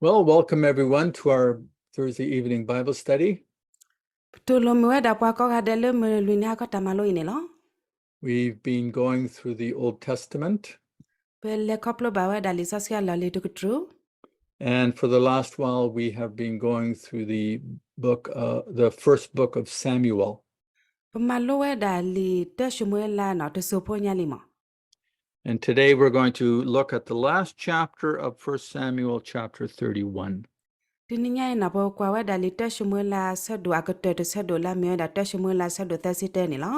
Well, welcome everyone to our Thursday evening Bible study. ပတူၢ်လိာ်မုာ်ဝဲဒၣ်ပှၤကိးဂၤဒဲးလၢမုၢ်လွံၢ်နံၤဟါခီတၢ်မၤလိအံၤန့ၣ်လီၤ. We've been going through the Old Testament. ပလဲၤခီဖျိဘၣ်ဝဲဒၣ်လံာ်စီဆှံအလီၢ်လံၤတကတြူၢ်. And for the last while, we have been going through the book, uh, the first book of Samuel. ပမၤလိဝဲဒၣ်လံာ်တၢၡမူၤအ့လးန့ၣ် တစိၢ်ဖိညါလံမး. And today we're going to look at the last chapter of First Samuel chapter thirty-one. တနံၤညါအံၤန့ၣ် ပကွၢ်ဝဲဒၣ်လံာ်တၢၡမူၤအ့လးအဆၢဒိၣ်အကတၢၢ်တဆၢဒိၣ်လၢအမ့ၢ်ဝဲဒၣ်တၢၡမူၤအ့လးအဆၢဒိၣ်သၢဆံတၢန့ၣ်လီၤ.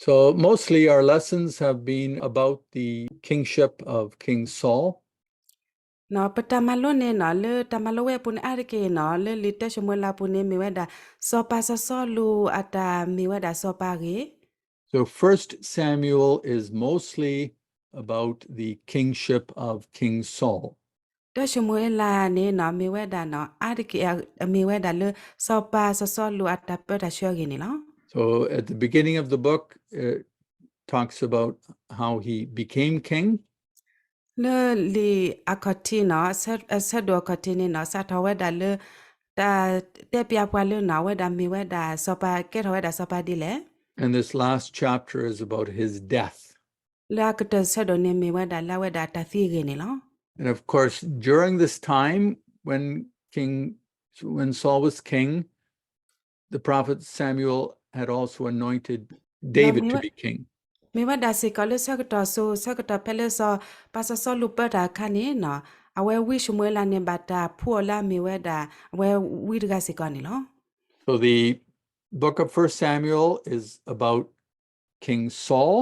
So mostly our lessons have been about the kingship of King Saul. န့ၣ် ပတၢ်မၤလိန့ၣ်န့ၣ် လၢတၢ်မၤလိဝဲအပူၤန့ၣ် အါတက့ၢ်န့ၣ် လၢလံာ်တၢၡမူၤအ့လးအပူၤန့ၣ် မ့ၢ်ဝဲဒၣ် စီၤပၤစီၤစီလူးအတၢ်မ့ၢ်ဝဲဒၣ်စီၤပၤအဂ့ၢ်. So First Samuel is mostly about the kingship of King Saul. တၢၡမူၤအ့လးန့ၣ်န့ၣ် မ့ၢ်ဝဲဒၣ်န့ၣ် အါတက့ၢ် မ့ၢ်ဝဲဒၣ်လၢ စီၤပၤစီၤစီလူးအတၢ်ပၢတၢ်ဆှၢအဂ့ၢ်န့ၣ်လီၤ. So at the beginning of the book, it talks about how he became king. လၢလံာ်အခီၣ်ထံးန့ၣ် အဆၢဒိၣ်အခီၣ်ထံးန့ၣ်န့ၣ် စးထီၣ်ဝဲဒၣ်လၢ တၢ်တဲပျးပှၤလၢန့ၣ် အဝဲဒၣ်မ့ၢ်ဝဲဒၣ်စီၤပၤ ကဲထီၣ်ဝဲဒၣ်စီၤပၤဒ်လဲၣ်. And this last chapter is about his death. လၢအကတၢၢ်ဆၢဒိၣ်န့ၣ် မ့ၢ်ဝဲဒၣ်လၢအဝဲဒၣ်တၢ်သံအဂ့ၢ်န့ၣ်လီၤ. And of course, during this time, when King, when Saul was king, the prophet Samuel had also anointed David to be king. မ့ၢ်ဝဲဒၣ်စ့ၢ်ကီးလၢဆၢကတီၢ်စိၤ ဆၢကတီၢ်ဖဲလၢစီၤပၤစီၤစီလူးပၢတၢ်အခါန့ၣ်န့ၣ် အဝဲဝံၢ်ၡမူၤအ့လးန့ၣ် ဘၣ်တၢ်ဖှူအီၤလၢအမ့ၢ်ဝဲဒၣ် အဝဲဝံတဂၤစ့ၢ်ကီးန့ၣ်လီၤ. So the book of First Samuel is about King Saul,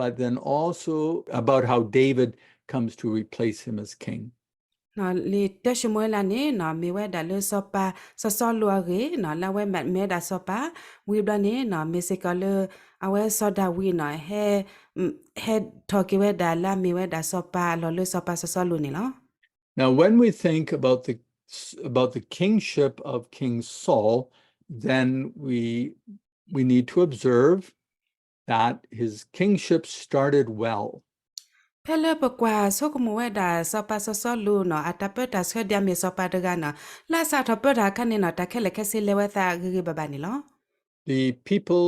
but then also about how David comes to replace him as king. လံာ်တၢၡမူၤအ့လးန့ၣ်န့ၣ် မ့ၢ်ဝဲဒၣ်လၢစီၤပၤစီၤစီလူးအဂ့ၢ်န့ၣ် လၢအဝဲမ့ၢ်ဝဲဒၣ်စီၤပၤ ဝံၤဘျီန့ၣ်န့ၣ် မ့ၢ်စ့ၢ်ကီးလၢ အဝဲစီၤဒၤဝံးန့ၣ် ဟဲ ဟဲထီၣ်က့ၤဝဲဒၣ်လၢအမ့ၢ်ဝဲဒၣ်စီၤပၤအလီၢ်လၢစီၤပၤစီၤစီလူးန့ၣ်လီၤ. Now, when we think about the, about the kingship of King Saul, then we, we need to observe that his kingship started well. ဖဲလၢပကွၢ်ဆိကမိၣ်ဝဲဒၣ် စီၤပၤစီၤစီလူးန့ၣ် အတၢ်ပၢတၢ်ဆှၢဒ်အမ့ၢ်စီၤပၤတဂၤန့ၣ် လၢအစးထီၣ်ပၢတၢ်အခါန့ၣ်န့ၣ် တၢ်ခဲလၢာ်ခဲဆ့လဲၤဝဲသးဂ့ၤဂ့ၤဘၣ်ဘၣ်န့ၣ်လီၤ. The people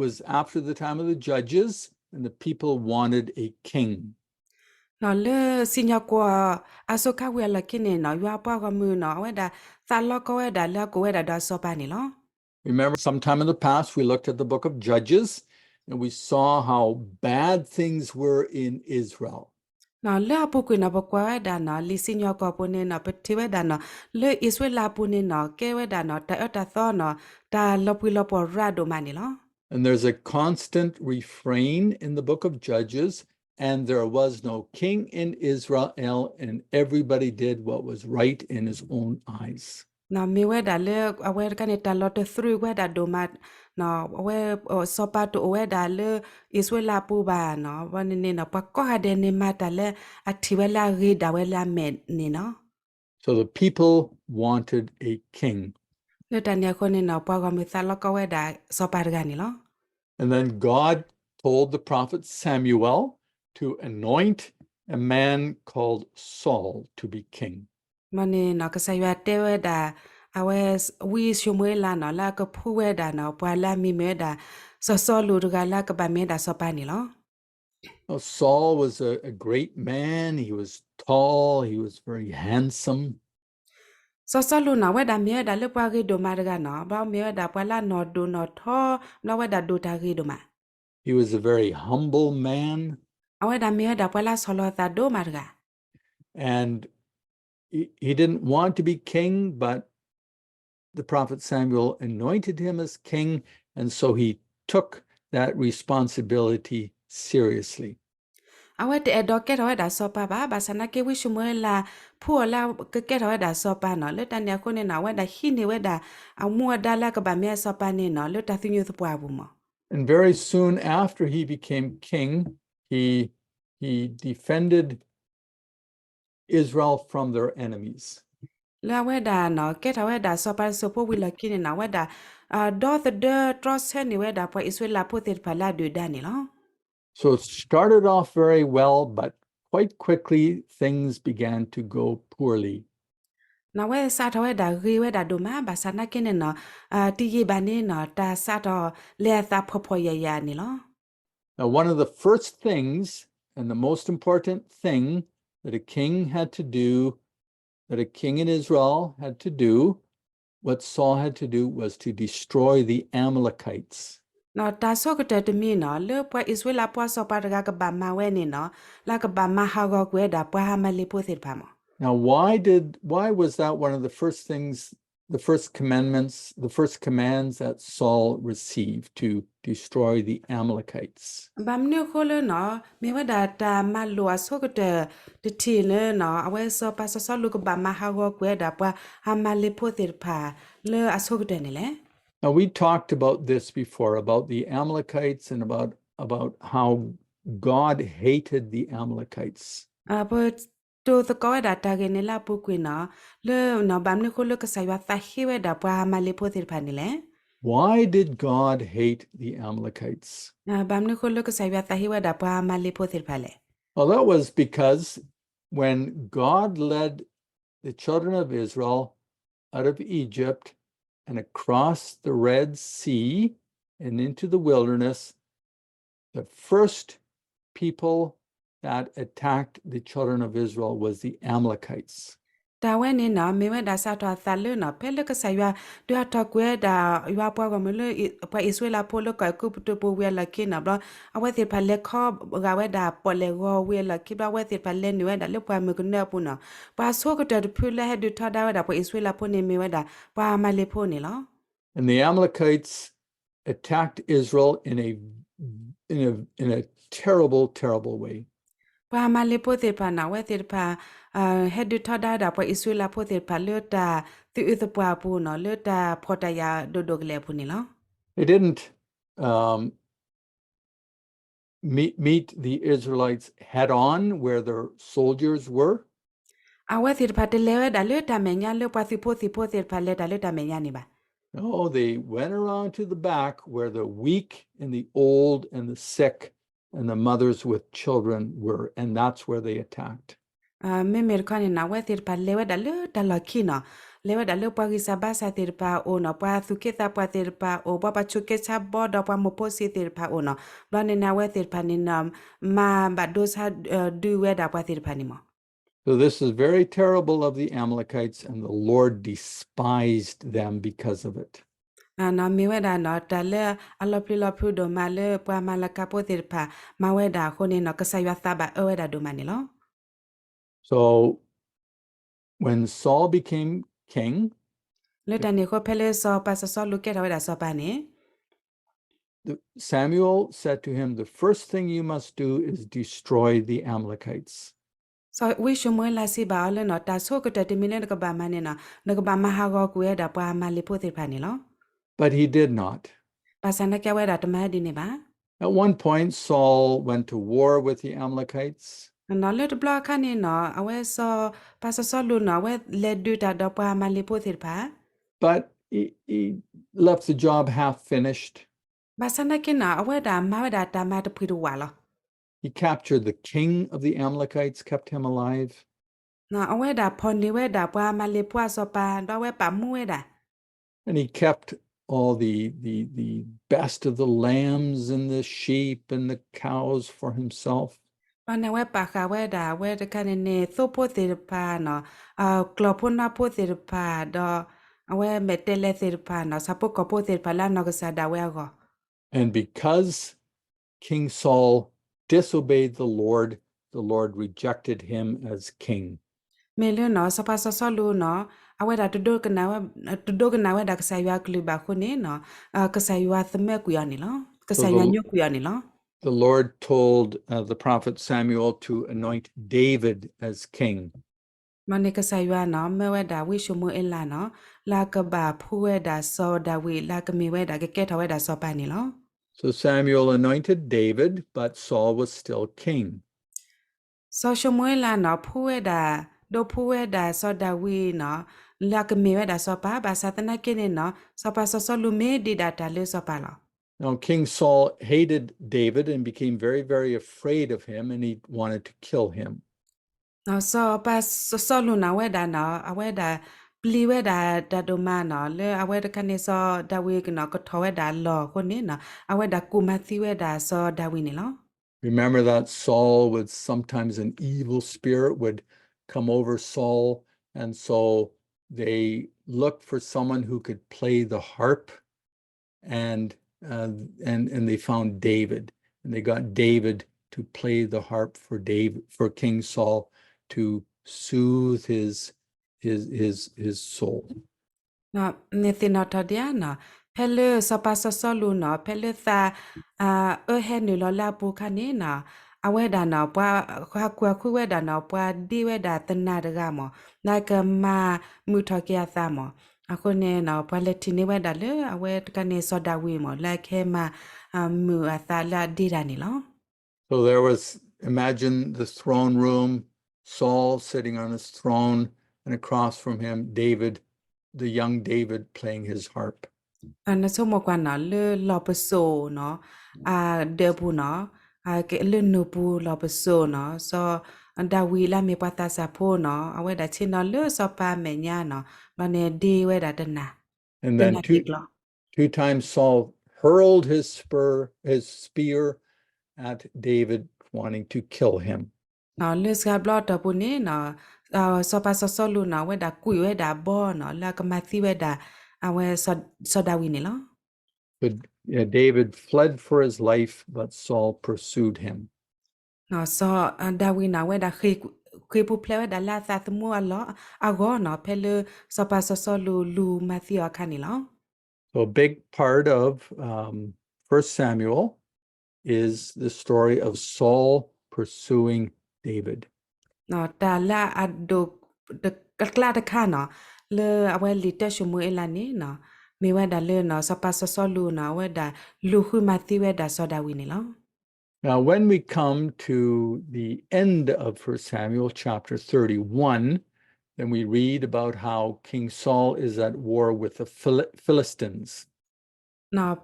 was after the time of the judges, and the people wanted a king. လၢစံၣ်ညီၣ်ကွီၢ်အစိၤခါဝံၤအလီၢ်ခံန့ၣ်န့ၣ် ယွၤအပှၤဂီၢ်မုၢ်န့ၣ် အဝဲဒၣ်သးလီကီဝဲဒၣ်လၢအကိးဝဲဒၣ်ဒီးစီၤပၤန့ၣ်လီၤ. Remember, sometime in the past, we looked at the book of Judges, and we saw how bad things were in Israel. လၢအပူၤကွံာ်န့ၣ် ပကွၢ်ဝဲဒၣ်န့ၣ် လံာ်စံၣ်ညီၣ်ကွီၢ်ပူၤန့ၣ်န့ၣ် ပထံၣ်ဝဲဒၣ်န့ၣ် လၢအံၣ်စရ့လးအပူၤန့ၣ်န့ၣ် ကဲဝဲဒၣ်န့ၣ် တၢ်အၢတၢ်သီန့ၣ် တၢ်လီၤပှံၤလီၤပှီၢ်ရၤဒိၣ်မးန့ၣ်လီၤ. And there's a constant refrain in the book of Judges, and there was no king in Israel, and everybody did what was right in his own eyes. န့ၣ် မ့ၢ်ဝဲဒၣ်လၢ အဝဲတခါန့ၣ် တၢ်လီၤတသရူးဝဲဒၣ်ဒိၣ်မး န့ၣ် အဝဲ စီၤပၤတအိၣ်ဝဲဒၣ်လၢအံၣ်စရ့လးအပူၤဘၣ်န့ၣ် ဝဲန့ၣ်န့ၣ် ပှၤကိးဂၤဒဲးန့ၣ် မၤတၢ်လၢအထံၣ်ဝဲလၢအဂ့ၤဒၣ်ဝဲလၢအမဲာ်န့ၣ်လီၤ. So the people wanted a king. လၢတၢ်န့ၣ်အဃိန့ၣ်န့ၣ် ပှၤဂီၢ်မုၢ်သးလီကီဝဲဒၣ်စီၤပၤတဂၤန့ၣ်လီၤ. And then God told the prophet Samuel to anoint a man called Saul to be king. မ့ၢ်န့ၣ်န့ၣ် ကစၢ်ယွၤတဲဝဲဒၣ် အဝဲဝံၢ်ၡမူၤအ့လးန့ၣ် လၢအကဖှူဝဲဒၣ်န့ၣ် ပှၤလၢအမံၤမ့ၢ်ဝဲဒၣ် စီၤစီလူးတဂၤလၢအကဘၣ်မ့ၢ်ဝဲဒၣ်စီၤပၤန့ၣ်လီၤ. Now, Saul was a, a great man. He was tall. He was very handsome. စီၤစီလူးန့ၣ် အဝဲဒၣ်မ့ၢ်ဝဲဒၣ်လၢပှၤဂ့ၤဒိၣ်မးတဂၤန့ၣ် ဘၣ်မ့ၢ်ဝဲဒၣ်ပှၤလၢအနီၢ်ဒိၣ်နီၢ်ထီ ဘၣ်ဝဲဒၣ်ဒိၣ်တၢ်ဂ့ၤဒိၣ်မး. He was a very humble man. အဝဲဒၣ်မ့ၢ်ဝဲဒၣ်ပှၤလၢအဆီၣ်လီၤသးဒိၣ်မးတဂၤ. And he, he didn't want to be king, but the prophet Samuel anointed him as king, and so he took that responsibility seriously. အဝဲတအဲၣ်ဒိးကဲထီၣ်ဝဲဒၣ်စီၤပၤဘၣ်, ဘၣ်ဆၣ်နာ်က့ ဝံၢ်ၡမူၤအ့လး ဖှူအီၤလၢကကဲထီၣ်ဝဲဒၣ်စီၤပၤန့ၣ်, လၢတၢ်န့ၣ်အဃိန့ၣ် အဝဲဒၣ်ဟံးန့ၢ်ဝဲဒၣ် အမူအဒါလၢအကဘၣ်မ့ၢ်စီၤပၤန့ၣ် လၢတၢ်သညူးသပှၢ်အပူၤမး. And very soon after he became king, he, he defended Israel from their enemies. လၢအဝဲဒၣ်န့ၣ် ကဲထီၣ်ဝဲဒၣ်စီၤပၤတစိၢ်ဖိဝံၤလီၢ်ခံန့ၣ် အဝဲဒၣ် ဒီသဒၢတြီဆၢန့ၢ်ဝဲဒၣ်ပှၤအံၣ်စရ့လးဖိသ့ၣ်တဖၣ်လၢအဒုၣ်အဒါန့ၣ်လီၤ. So it started off very well, but quite quickly things began to go poorly. နီၢ်ဝဲစးထီၣ်ဝဲဒၣ်ဂ့ၤဝဲဒၣ်ဒိၣ်မး ဘၣ်ဆၣ်သနာ်က့န့ၣ်နီၢ် တယံာ်ဘၣ်န့ၣ်နီၢ် တၢ်စးထီၣ်လဲၤအသးဖှီၣ်ဖှီၣ်ယာ်ယာ်န့ၣ်လီၤ. Now, one of the first things and the most important thing that a king had to do, that a king in Israel had to do, what Saul had to do was to destroy the Amalekites. နီၢ် တၢ်ဆိကတၢၢ်တမံၤနီၢ် လၢပှၤအံၣ်စရ့လးဖိအစီၤပၤတဂၤကဘၣ်မၤဝဲန့ၣ်နီၢ် လၢကဘၣ်မၤဟးဂီၤကွံာ်ဝဲဒၣ်ပှၤအၤမၤလ့းဖိသ့ၣ်တဖၣ်မး. Now, why did, why was that one of the first things, the first commandments, the first commands that Saul received to destroy the Amalekites? ဘၣ်မနုၤအဃိလၢနီၢ် မ့ၢ်ဝဲဒၣ်တၢ်မၤလိာ်အဆိကတၢၢ်တထံၣ်လၢနီၢ် အဝဲစီၤပၤစီၤစီလူးကဘၣ်မၤဟးဂီၤကွံာ်ဝဲဒၣ်ပှၤအၤမၤလ့းဖိသ့ၣ်တဖၣ်လၢအဆိကတၢၢ်န့ၣ်လဲၣ်. Now, we talked about this before, about the Amalekites and about, about how God hated the Amalekites. ပတိၤသကိးဝဲဒၣ်တၢ်ဂ့ၢ်န့ၣ်လၢအပူၤကွံာ်နီၢ် လၢနီၢ် ဘၣ်မနုၤအဃိလၢကစၢ်ယွၤသးဟ့ဝဲဒၣ်ပှၤအၤမၤလ့းဖိသ့ၣ်တဖၣ်န့ၣ်လဲၣ်. Why did God hate the Amalekites? ဘၣ်မနုၤအဃိလၢကစၢ်ယွၤသးဟ့ဝဲဒၣ်ပှၤအၤမၤလ့းဖိသ့ၣ်တဖၣ်လဲၣ်. Well, that was because when God led the children of Israel out of Egypt and across the Red Sea and into the wilderness, the first people that attacked the children of Israel was the Amalekites. တၢ်ဝဲန့ၣ်နီၢ် မ့ၢ်ဝဲဒၣ်စးထီၣ်အသးလၢနီၢ် ဖဲလၢကစၢ်ယွၤဒုးဟးထီၣ်ကွံာ်ဝဲဒၣ် ယွၤပှၤဂီၢ်မုၢ်လၢ ပှၤအံၣ်စရ့လးဖိလၢကီၢ်အဲၤကူပတူးပူၤဝံၤအလီၢ်ခံနီၢ်ဘျီ အဝဲသ့ၣ်တဖၣ်လဲၤခီဂာ်ဝဲဒၣ်ပီၣ်လဲၣ်ဂီၤဝံၤအလီၢ်ခံဘျီ အဝဲသ့ၣ်တဖၣ်လဲၤနုာ်ဝဲဒၣ်လၢပှၢ်မုၢ်ကနၢအပူၤနီၢ် ပှၤဆိကတၢၢ်တဖုလၢဟဲဒုးထီဒါဝဲဒၣ်ပှၤအံၣ်စရ့လးဖိန့ၣ်မ့ၢ်ဝဲဒၣ် ပှၤအၤမၤလ့းဖိန့ၣ်လီၤ. And the Amalekites attacked Israel in a, in a, in a terrible, terrible way. ပှၤအၤမၤလ့းဖိသ့ၣ်တဖၣ်နီၢ် အဝဲသ့ၣ်တဖၣ် ဟဲဒုးထီဒါဝဲဒၣ်ပှၤအံၣ်စရ့လးဖိသ့ၣ်တဖၣ်လၢတၢ်သူၣ်အုးသပှၢ်အပူၤနီၢ် လၢတၢ်ဖှီၣ်တၢ်ယာ်ဒိၣ်ဒိၣ်ကလဲာ်အပူၤန့ၣ်လီၤ. They didn't, um, meet, meet the Israelites head on where their soldiers were. အဝဲသ့ၣ်တဖၣ်တလဲၤဝဲဒၣ်လၢတၢ်မဲာ်ညါလၢပှၤသုးဖိသံၣ်ဖိသ့ၣ်တဖၣ်လဲၤတၢ်လၢတၢ်မဲာ်ညါန့ၣ်ဘၣ်. No, they went around to the back where the weak and the old and the sick and the mothers with children were, and that's where they attacked. မ့မ့ၢ်တခီန့ၣ်နီၢ် အဝဲသ့ၣ်တဖၣ်လဲၤဝဲဒၣ်လၢတၢ်လီၢ်ခံနီၢ် လဲၤဝဲဒၣ်လၢပှၤဂံၢ်စၢ်ဘါစၢ်သ့ၣ်တဖၣ်အအိၣ်နီၢ် ပှၤသူၣ်က့သးပှၢ်သ့ၣ်တဖၣ်အအိၣ် ပှၤပာ်ဆူးက့ဆါဘီဒီးပှၤမိၢ်ဖိဆံးသ့ၣ်တဖၣ်အအိၣ်နီၢ် ဘျီန့ၣ်န့ၣ် အဝဲသ့ၣ်တဖၣ်န့ၣ်နီၢ် မၤဘၣ်ဒိဆါဒုးဝဲဒၣ်ပှၤသ့ၣ်တဖၣ်န့ၣ်မး. So this is very terrible of the Amalekites, and the Lord despised them because of it. နီၢ်မ့ၢ်ဝဲဒၣ်နီၢ် တၢ်လၢအလီၤပျံၤလီၤဖုးဒိၣ်မးလၢပှၤအၤမၤလကၤဖိသ့ၣ်တဖၣ် မၤဝဲဒၣ်အဃိန့ၣ်နီၢ် ကစၢ်ယွၤသးဘၣ်အၢဝဲဒၣ်ဒိၣ်မးန့ၣ်လီၤ. So when Saul became king, လၢတၢ်န့ၣ်အဃိ ဖဲလၢစီၤပၤစီၤစီလူးကဲထီၣ်ဝဲဒၣ်စီၤပၤန့ၣ် the, Samuel said to him, The first thing you must do is destroy the Amalekites. စီၤဝံၡမူၤအ့လးစံးဘၣ်အီၤလၢနီၢ် တၢ်ဆိကတၢၢ်တမံၤလၢနကဘၣ်မၤန့ၣ်နီၢ် နကဘၣ်မၤဟးဂီၤကွံာ်ဝဲဒၣ်ပှၤအၤမၤလ့းဖိသ့ၣ်တဖၣ်န့ၣ်လီၤ. But he did not. ဘၣ်ဆၣ်သနာ်က့အဝဲဒၣ်တမၤဒ်န့ၣ်ဘၣ်. At one point, Saul went to war with the Amalekites. နီၢ်လၢတဘျီအခါန့ၣ်နီၢ် အဝဲစီၤပၤစီၤစီလူးနီၢ် အဝဲလဲၤဒုးတၢ်ဒီးပှၤအၤမၤလ့းဖိသ့ၣ်တဖၣ် But he, he left the job half finished. ဘၣ်ဆၣ်သနာ်က့နီၢ် အဝဲဒၣ်မၤဝဲဒၣ်တၢ်မၤတပှံၤတဝာ်လီၤ. He captured the king of the Amalekites, kept him alive. နီၢ်အဝဲဒၣ်ဖီၣ်န့ၢ်ဝဲဒၣ်ပှၤအၤမၤလ့းဖိအစီၤပၤ ဒီးအဝဲပာ်မူဝဲဒၣ် And he kept all the, the, the best of the lambs and the sheep and the cows for himself. ဘျီန့ၣ်အဝဲပာ်ဃာ်ဝဲဒၣ် အဝဲတခါန့ၣ်န့ၣ် သိဖိသ့ၣ်တဖၣ်နီၢ် ကျီၢ်ဖိနါဖိသ့ၣ်တဖၣ် ဒီးအဝဲမဲာ်တဲးလဲးသ့ၣ်တဖၣ်နီၢ် ဆၣ်ဖိကီၢ်ဖိသ့ၣ်တဖၣ်လၢအနီၢ်ကစၢ်ဒၣ်ဝဲအဂီၢ် And because King Saul disobeyed the Lord, the Lord rejected him as king. မ့ၢ်လၢနီၢ် စီၤပၤစီၤစီလူးနီၢ် အဝဲဒၣ် တဒိကနၣ်ဝဲဒၣ်ကစၢ်ယွၤအကလုၢ်ဘၣ်အဃိန့ၣ်နီၢ် ကစၢ်ယွၤသမၢကွံာ်အီၤန့ၣ်လီၤ. ကစၢ်ယွၤညိကွံာ်အီၤန့ၣ်လီၤ. The Lord told, uh, the prophet Samuel to anoint David as king. ဘျီန့ၣ်ကစၢ်ယွၤနီၢ် မၢဝဲဒၣ်ဝံၡမူၤအ့လးနီၢ် လၢကဘၣ်ဖှူဝဲဒၣ်စီၤဒၤဝံး လၢကမ့ၢ်ဝဲဒၣ်ကကဲထီၣ်ဝဲဒၣ်စီၤပၤန့ၣ်လီၤ. So Samuel anointed David, but Saul was still king. စီၤၡမူၤအ့လးနီၢ် ဖှူဝဲဒၣ် ဒိးဖှူဝဲဒၣ်စီၤဒၤဝံးနီၢ် လၢကမ့ၢ်ဝဲဒၣ်စီၤပၤ ဘၣ်ဆၣ်သနာ်က့န့ၣ်နီၢ် စီၤပၤစီၤစီလူးမ့ၢ်ဒံးဒၣ်တၢ်လၢစီၤပၤလီၤ. Now King Saul hated David and became very, very afraid of him, and he wanted to kill him. စီၤပၤစီၤစီလူးန့ၣ် အဝဲဒၣ်နီၢ် အဝဲဒၣ် ပျံၤဝဲဒၣ်တၢ်ဒိၣ်မးနီၤ လၢအဝဲတခါန့ၣ် စီၤဒၤဝံးနီၤ ကထီၣ်ဝဲဒၣ်အလီၢ်အဃိန့ၣ်နီၤ အဝဲဒၣ်ကူၣ်မၤသံဝဲဒၣ်စီၤဒၤဝံးန့ၣ်လီၤ. Remember that Saul would sometimes, an evil spirit would come over Saul, and so they looked for someone who could play the harp, and uh, and and they found David, and they got David to play the harp for David, for King Saul, to soothe his his his his soul. န့ၣ်သ့ၣ်နီၣ်ထီၣ်ဒံးဧါနီၤ ဖဲလၢစီၤပၤစီၤစီလူးနီၤ ဖဲလၢသး အၢဟဲနုာ်လီၤလၢအပူၤခါန့ၣ်နီၤ အဝဲဒၣ်နီၤ ပှၤဟးကွၢ်ဃုဝဲဒၣ်နီၤ ပှၤဒ့ဝဲဒၣ်သနၤတဂၤမး လၢကမၤမုာ်ထီၣ်က့ၤအသးမး အဃိန့ၣ်နီၤ ပှၤလဲၤထံၣ်န့ၢ်ဝဲဒၣ်လၢအဝဲတခါန့ၣ် စီၤဒၤဝံးမး လၢအကဟဲမၤ မုာ်အသးလၢအဒ့တၢ်န့ၣ်လီၤ. So there was, imagine the throne room, Saul sitting on his throne, and across from him, David, the young David playing his harp. နဆိကမိၣ်ကွၢ်နီၤ လၢလီၢ်ပစိာ်နီၤ အဒၢးပူၤနီၤ လၢနိၣ်ပူၤလီၢ်ပစိာ်နီၤ စီၤဒၤဝံးလၢအမ့ၢ်ပှၤသးစၢ်ဖိနီၤ အဝဲဒၣ်ဆ့ၣ်နီၤလၢစီၤပၤအမဲာ်ညါနီၤ ဘျီန့ၣ်ဒ့ဝဲဒၣ်တနၤ And then two, two times Saul hurled his spur, his spear at David, wanting to kill him. လၢစှၤဘျီအတီၢ်ပူၤန့ၣ်နီၤ စီၤပၤစီၤစီလူးနီၤ အဝဲဒၣ်ကွံာ်ဝဲဒၣ်အဘီနီၤ လၢအကမၤသံဝဲဒၣ် အဝဲစီၤဒၤဝံးန့ၣ်လီၤ. But, uh, David fled for his life, but Saul pursued him. စီၤဒၤဝံးနီၤ အဝဲဒၣ်ဃ့ၢ်ပူၤဖျဲးဝဲဒၣ်လၢအသးသမူအလီၢ်အဂီၢ်နီၤ ဖဲလၢစီၤပၤစီၤစီလူးလူၤမၤသံအီၤအခါန့ၣ်လီၤ. So a big part of um, First Samuel is the story of Saul pursuing David. တၢ်လၢအဒိၣ် တကျါတခါနီၤ လၢအဝဲလံာ်တၢၡမူၤအ့လးန့ၣ်နီၤ မ့ၢ်ဝဲဒၣ်လၢနီၤ စီၤပၤစီၤစီလူးနီၤ အဝဲဒၣ်လူၤဃုမၤသံဝဲဒၣ်စီၤဒၤဝံးန့ၣ်လီၤ. Now, when we come to the end of First Samuel chapter thirty-one, then we read about how King Saul is at war with the Phil- Philistines.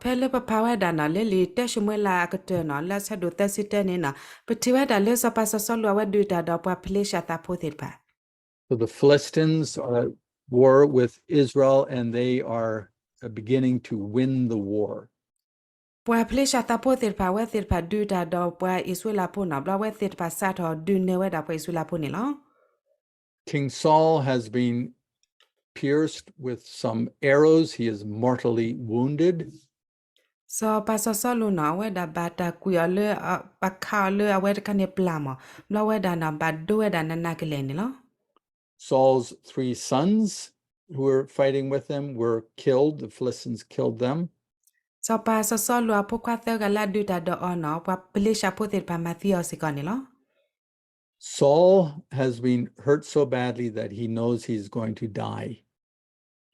ဖဲလၢပဖးဝဲဒၣ်နီၤ လၢလံာ်တၢၡမူၤအ့လးအကတၢၢ်နီၤ လၢအဆၢဒိၣ်သၢဆံတၢန့ၣ်နီၤ ပထံၣ်ဝဲဒၣ်လၢစီၤပၤစီၤစီလူးအဝဲဒုးတၢ်ဒီးပှၤဖလ့ၡသးဖိသ့ၣ်တဖၣ် So the Philistines are at war with Israel and they are uh, beginning to win the war. ပှၤဖလ့ၡသးဖိသ့ၣ်တဖၣ် အဝဲသ့ၣ်တဖၣ်ဒုးတၢ်ဒီးပှၤအံၣ်စရ့လးဖိနီၤ ဘျီအဝဲသ့ၣ်တဖၣ်စးထီၣ်ဒုးနၢၤဝဲဒၣ်ပှၤအံၣ်စရ့လးဖိန့ၣ်လီၤ. King Saul has been pierced with some arrows. He is mortally wounded. စီၤပၤစီၤစီလူးနီၤ အဝဲဒၣ်ဘၣ်တၢ်ကွံာ်အီၤလၢ ပာ်ခးအီၤလၢအဝဲတခါန့ၣ်ပျၢ်မး ဘျီဝဲဒၣ်နီၤ ဘၣ်ဒိဝဲဒၣ်နးနးကလဲာ်န့ၣ်လီၤ. Saul's three sons who were fighting with him were killed. The Philistines killed them. စီၤပၤစီၤစီလူးအဖိခွါသၢဂၤလၢအဒုးတၢ်ဒီးအီၤနီၤ ပှၤဖလ့ၡသးဖိသ့ၣ်တဖၣ်မၤသံအီၤစ့ၢ်ကီးန့ၣ်လီၤ. Saul has been hurt so badly that he knows he's going to die.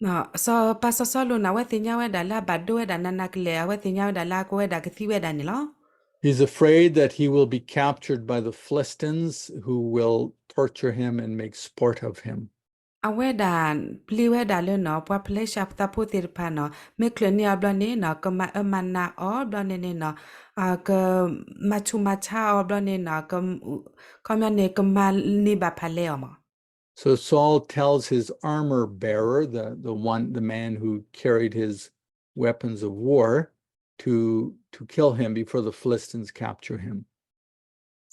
စီၤပၤစီၤစီလူးန့ၣ် အဝဲသ့ၣ်ညါဝဲဒၣ်လၢအဘၣ်ဒိဝဲဒၣ်နးနးကလဲာ် အဝဲသ့ၣ်ညါဝဲဒၣ်လၢအကဝဲဒၣ်ကသံဝဲဒၣ်န့ၣ်လီၤ. He's afraid that he will be captured by the Philistines who will torture him and make sport of him. အဝဲဒၣ်ပျံၤဝဲဒၣ်လၢနီၤ ပှၤဖလ့ၡသးဖိသ့ၣ်တဖၣ်နီၤ မ့ၢ်ချုးန့ၢ်အီၤဘျီန့ၣ်နီၤ ကမၤအၢမၤနးအီၤဘျီန့ၣ်န့ၣ်နီၤ ကမၤဆူးမၤဆါအီၤဘျီန့ၣ်နီၤ ခီပညီန့ၣ် ကမၤန့ၢ်ဘၣ်ဖးလဲအီၤမး So Saul tells his armor bearer, the, the one, the man who carried his weapons of war, to, to kill him before the Philistines capture him.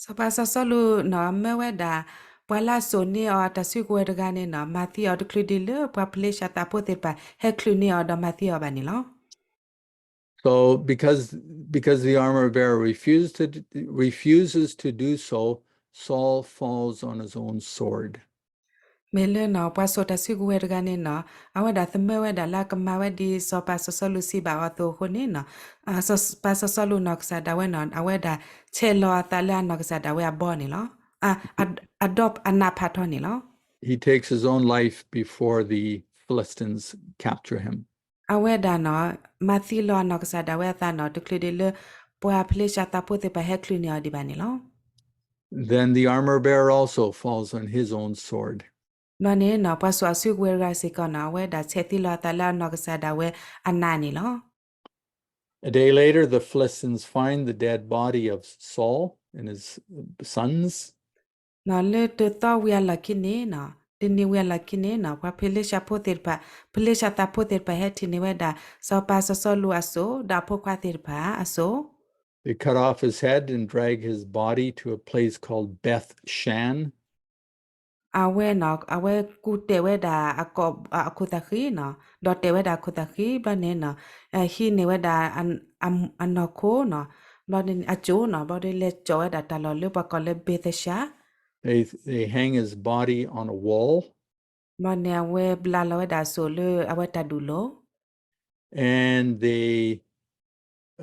စီၤပၤစီၤစီလူးနီၤ မၢဝဲဒၣ် ပှၤလၢအစိာ်န့ၢ်အီၤတၢ်စုကဝဲၤတဂၤန့ၣ်နီၤ မၤသံအီၤတချုးဒံးလၢပှၤဖလ့ၡသးဖိသ့ၣ်တဖၣ် ဟဲချုးန့ၢ်အီၤဒီးမၤသံအီၤဘၣ်န့ၣ်လီၤ. So because, because the armor bearer refused to, refuses to do so, Saul falls on his own sword. မ့ၢ်လၢနီၤ ပှၤစိာ်တၢ်စုကဝဲၤတဂၤန့ၣ်နီၤ အဝဲဒၣ်သမၢဝဲဒၣ်လၢကမၤဝဲဒ်စီၤပၤစီၤစီလူးစံးဘၣ်အီၤအသိးအဃိန့ၣ်နီၤ စီၤပၤစီၤစီလူးနီၢ်ကစၢ်ဒၣ်ဝဲနီၤ အဝဲဒၣ်ဆဲးလီၤအသးလၢအနီၢ်ကစၢ်ဒၣ်ဝဲအဘီန့ၣ်လီၤ. အ အ အဒီအနးဖးထီန့ၣ်လီၤ. He takes his own life before the Philistines capture him. အဝဲဒၣ်နီၤ မၤသံလီၤအနီၢ်ကစၢ်ဒၣ်ဝဲအသးနီၤ တချုးဒံးလၢ ပှၤဖလ့ၡသးဖိသ့ၣ်တဖၣ်ဟဲချုးန့ၢ်အီၤဒံးဘၣ်န့ၣ်လီၤ. Then the armor bearer also falls on his own sword. ဘျီန့ၣ်နီၤ ပှၤစိာ်အစုကဝဲၤတဂၤစ့ၢ်ကီးနီၤ အဝဲဒၣ်ဆဲးသံလီၤအသးလၢအနီၢ်ကစၢ်ဒၣ်ဝဲအနးန့ၣ်လီၤ. A day later, the Philistines find the dead body of Saul and his sons. နီၤ လၢတသီဝံၤအလီၢ်ခံန့ၣ်နီၤ တနံၤဝံၤအလီၢ်ခံန့ၣ်နီၤ ပှၤဖံလ့ၡါဖိသ့ၣ်တဖၣ်, ဖံလ့ၡါသးဖိသ့ၣ်တဖၣ်ဟဲထံၣ်န့ၢ်ဝဲဒၣ် စီၤပၤစီၤစီလူးအစိၣ် ဒီးအဖိခွါသ့ၣ်တဖၣ်အစိၣ် They cut off his head and drag his body to a place called Beth Shan. အဝဲနီၤ အဝဲကူးတဲာ်ဝဲဒၣ် အခိၣ်သးဃံနီၤ ဒီးတဲာ်ဝဲဒၣ်အခိၣ်သးဃံ ဘျီန့ၣ်နီၤ ဟံးန့ၢ်ဝဲဒၣ် အနီၢ်ခိနီၤ ဘျီန့ၣ် အစိၣ်နီၤ ဘျီဒီးလဲၤကၠီၣ်ဝဲဒၣ်တၢ်လီၢ်လၢပှၤကိးလၢ Bethesda. They, they hang his body on a wall. ဘျီန့ၣ်အဝဲဘျးလီၤဝဲဒၣ်အစိၣ်လၢအဝဲတၢ်ဒူၣ်လိၤ And they